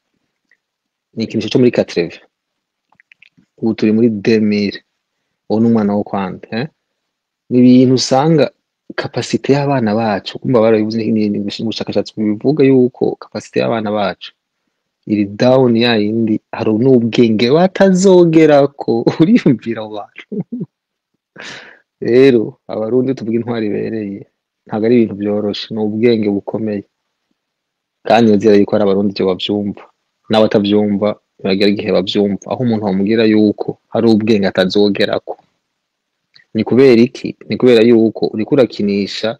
ni ikinisho cyo muri 80, ubu turi muri 2000, uwo ni umwana wo kwanda, eh? Ni ibintu usanga capacité y'abana bacu, kumva barabivuze, ni ubushakashatsi bubivuga yuko capacité y'abana bacu iri down ya yindi, hari n'ubwenge batazogerako. Uriyumvira abo bantu. Rero Abarundi tuvuga intwari ibereye, ntabwo ari ibintu byoroshe, ni ubwenge bukomeye, kandi nizera yuko ari Abarundi ivyo bavyumva n'abatavyumva biragera igihe bavyumva, aho umuntu bamubwira yuko hari ubwenge atazogerako. Ni kubera iki? Ni kubera yuko uriko urakinisha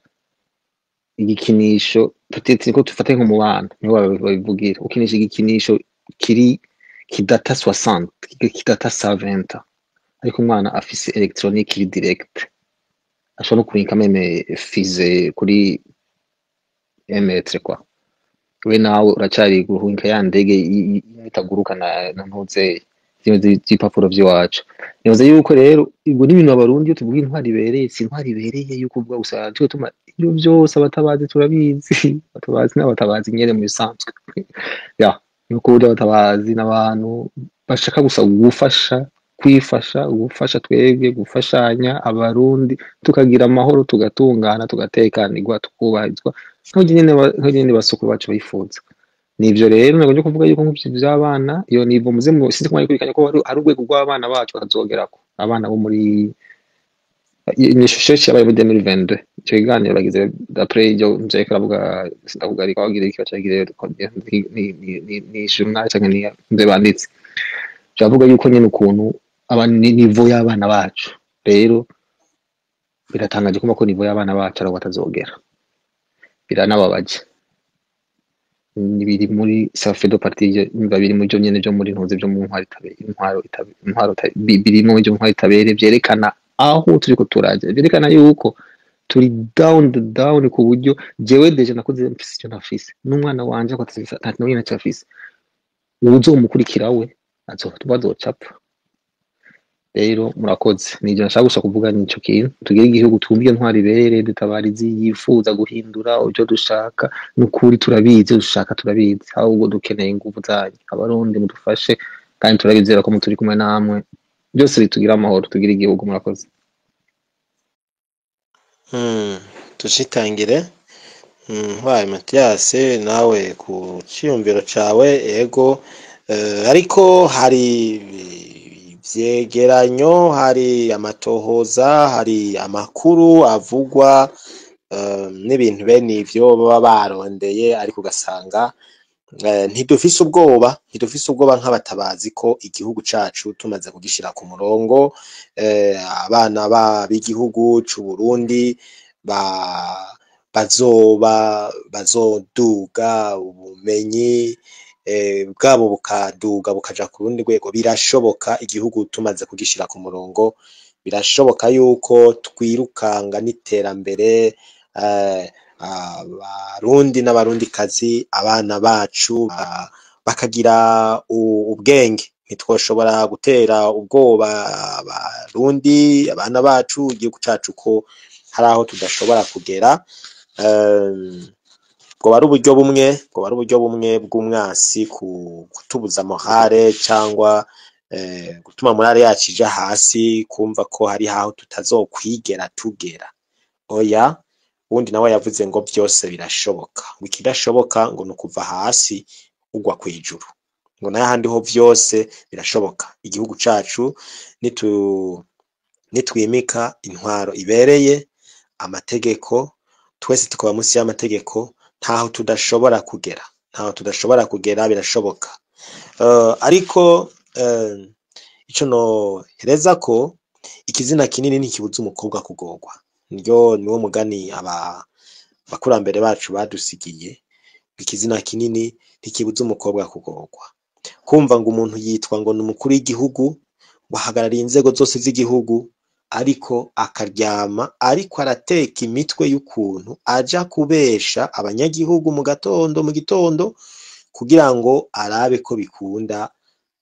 igikinisho, peut-être niko tufate nko mu bana niho babivugira, ukinisha igikinisho kiri kidata 60, kidata 70, ariko umwana afise électronique iri direct, ashobora no kubika même fusée kuri 1 mètre quoi. We nawe uracari guhunga ya ndege itaguruka na ntuzeye zimwe z'ibipapuro vy'iwacu. Nibaza yuko rero ubwo n'ibintu Abarundi iyo tuvuga intwari ibereye, si intwari ibereye yuko uvuga gusa, cyo tuma ibyo byose abatabazi turabizi, abatabazi n'abatabazi nyene mu bisanzwe ya nuko burya abatabazi n'abantu bashaka gusa gufasha, kwifasha, gufasha twebwe, gufashanya Abarundi tukagira amahoro, tugatungana, tugatekanirwa, tukubahirizwa nk'uko nyene basokuru bacu bifuza. Nivyo rero nagomba kuvuga yuko nk'ivyo vy'abana iyo niveau muze mu sinzi kumenya kurikanya ko hari urwego rw'abana bacu batazogerako, abana bo muri ni ishusho yabaye muri 2022, ico kiganiro bagize d'après ibyo nzeye karavuga, sindavuga ariko bagira iki bacagira ni journal canke ni nze banditse, byavuga yuko nyene ukuntu aba ni niveau y'abana bacu. Rero biratangaje kumva ko niveau y'abana bacu ari batazogera, biranababaje. Ni biri muri ça fait de partie, biba biri muri byo nyene byo muri ntuze byo mu ntwaro itabe intwaro itabe intwaro birimo byo ntwaro itabere, byerekana aho turiko turaja, byerekana yuko turi down the down, ku buryo jewe déjà nakoze mfise icyo ntafise, n'umwana wanje ko atafise nta kintu nyine afise, uwuzomukurikira we azocapfa. Rero murakoze, nivyo nashaka gusa kuvuga, nico kintu tugire igihugu, twumve iyo ntwari ibereye dutabarizi yifuza guhindura ibyo dushaka. N'ukuri turabizi ibyo dushaka, turabizi, ahubwo dukeneye inguvu zanyu Abarundi, mudufashe, kandi turabizera ko muturi kumwe namwe, byose bitugira amahoro, tugire igihugu. Murakoze. Tucitangire. Ntwari Matiyasi, nawe ku ciyumviro cawe, ego, ariko hari ivyegeranyo, hari amatohoza, hari amakuru avugwa n'ibintu bene ivyo baba barondeye, ariko ugasanga Ntidufise ubwoba, ntidufise ubwoba nk'abatabazi ko igihugu cacu tumaze kugishira ku murongo, abana b'igihugu c'u Burundi bazoba bazoduga ubumenyi bwabo bukaduga bukaja ku rundi rwego. Birashoboka igihugu tumaze kugishira ku murongo, birashoboka yuko twirukanga n'iterambere, abarundi n'abarundikazi, abana bacu bakagira ubwenge. Ntitwoshobora gutera ubwoba abarundi, abana bacu, igihugu cacu ko hari aho tudashobora kugera. Bwoba ari uburyo bumwe, bwoba ari uburyo bumwe bw'umwasi kutubuza morale cyangwa gutuma morale yacu ija hasi, kumva ko hari aho tutazokwigera tugera. Oya, uwundi nawe yavuze ngo vyose birashoboka, ngo ikidashoboka ngo ni ukuva hasi ugwa kwijuru, ngo nayo ahandi ho vyose birashoboka. Igihugu cacu nitwimika intwaro ibereye, amategeko, twese tukaba munsi y'amategeko, ntaho tudashobora kugera, ntaho tudashobora kugera, birashoboka. Ariko ico nohereza ko ikizina kinini ntikibuza umukobwa kugorwa, niryo niwo mugani aba bakurambere bacu badusigiye. Ikizina kinini ntikibuza umukobwa kugorwa. Kumva ngo umuntu yitwa ngo ni umukuru w'igihugu, ngo ahagarariye inzego zose z'igihugu, ariko akaryama ariko arateka imitwe y'ukuntu aja kubesha abanyagihugu mu gatondo mu gitondo kugira ngo arabe ko bikunda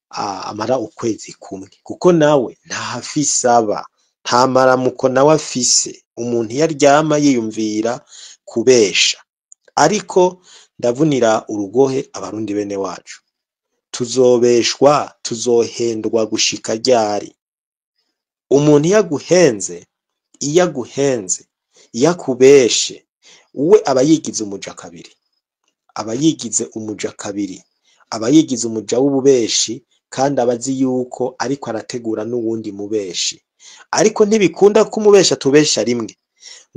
amara ukwezi kumwe, kuko nawe ntahafise aba, nta maramuko nawe afise. Umuntu iyo aryama yiyumvira kubesha. Ariko ndavunira urugohe abarundi bene wacu, tuzobeshwa, tuzohendwa gushika ryari? Umuntu iyo aguhenze, iyo aguhenze, iyo akubeshe, we aba yigize umuja kabiri, aba yigize umuja kabiri, aba yigize umuja w'ububeshi, kandi aba azi yuko ariko arategura n'uwundi mubeshi. Ariko ntibikunda ko umubesha atubesha rimwe,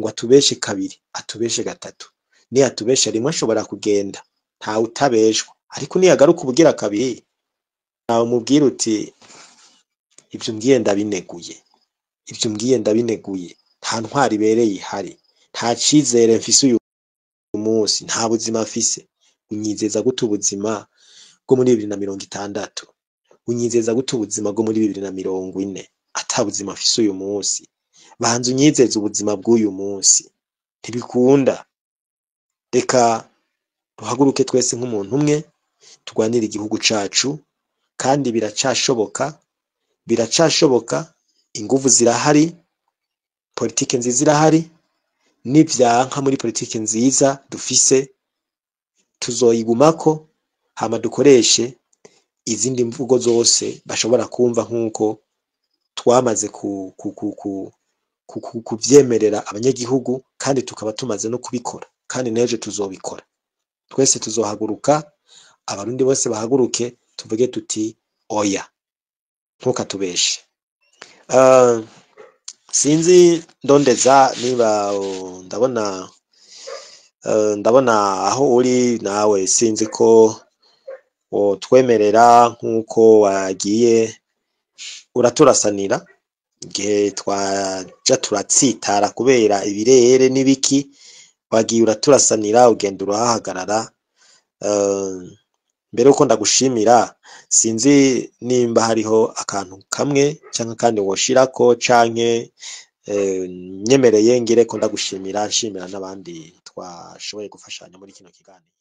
ngo atubeshe kabiri, atubeshe gatatu. Niyatubesha rimwe ashobora kugenda, ntawe utabeshwa. Ariko niyagaruka ubugira kabiri, nawe umubwira uti ivyo umbwiye ndabineguye, ivyo umbwiye ndabineguye, nta ntwari ibereye ihari, nta cizere mfise uyu munsi, nta buzima mfise. Unyizeza gute ubuzima bwo muri 2060? Unyizeza gute ubuzima bwo muri 2040 ata buzima mfise uyu munsi? Banza unyizeze ubuzima bw'uyu munsi. Ntibikunda. Reka duhaguruke twese nk'umuntu umwe, turwanire igihugu cacu, kandi biracashoboka, biracashoboka, inguvu zirahari, politike nziza irahari, nivyanka muri politike nziza dufise tuzoyigumako, hama dukoreshe izindi mvugo zose bashobora kumva nk'uko twamaze kuvyemerera abanyagihugu, kandi tukaba tumaze no kubikora, kandi n'ejo tuzobikora. Twese tuzohaguruka, abarundi bose bahaguruke, tuvuge tuti oya, ntukatubeshe. Sinzi ndondeza niba ndabona ndabona aho uri nawe, sinzi ko wotwemerera nk'uko wagiye uraturasanira igihe twaja turatsitara kubera ibirere n'ibiki, wagiye uraturasanira ugenda urahagarara. Mbere yuko ndagushimira, sinzi nimba hariho akantu kamwe canke kandi woshirako, canke nyemereye ngireko ndagushimira, nshimira n'abandi twashoboye gufashanya muri kino kiganiro.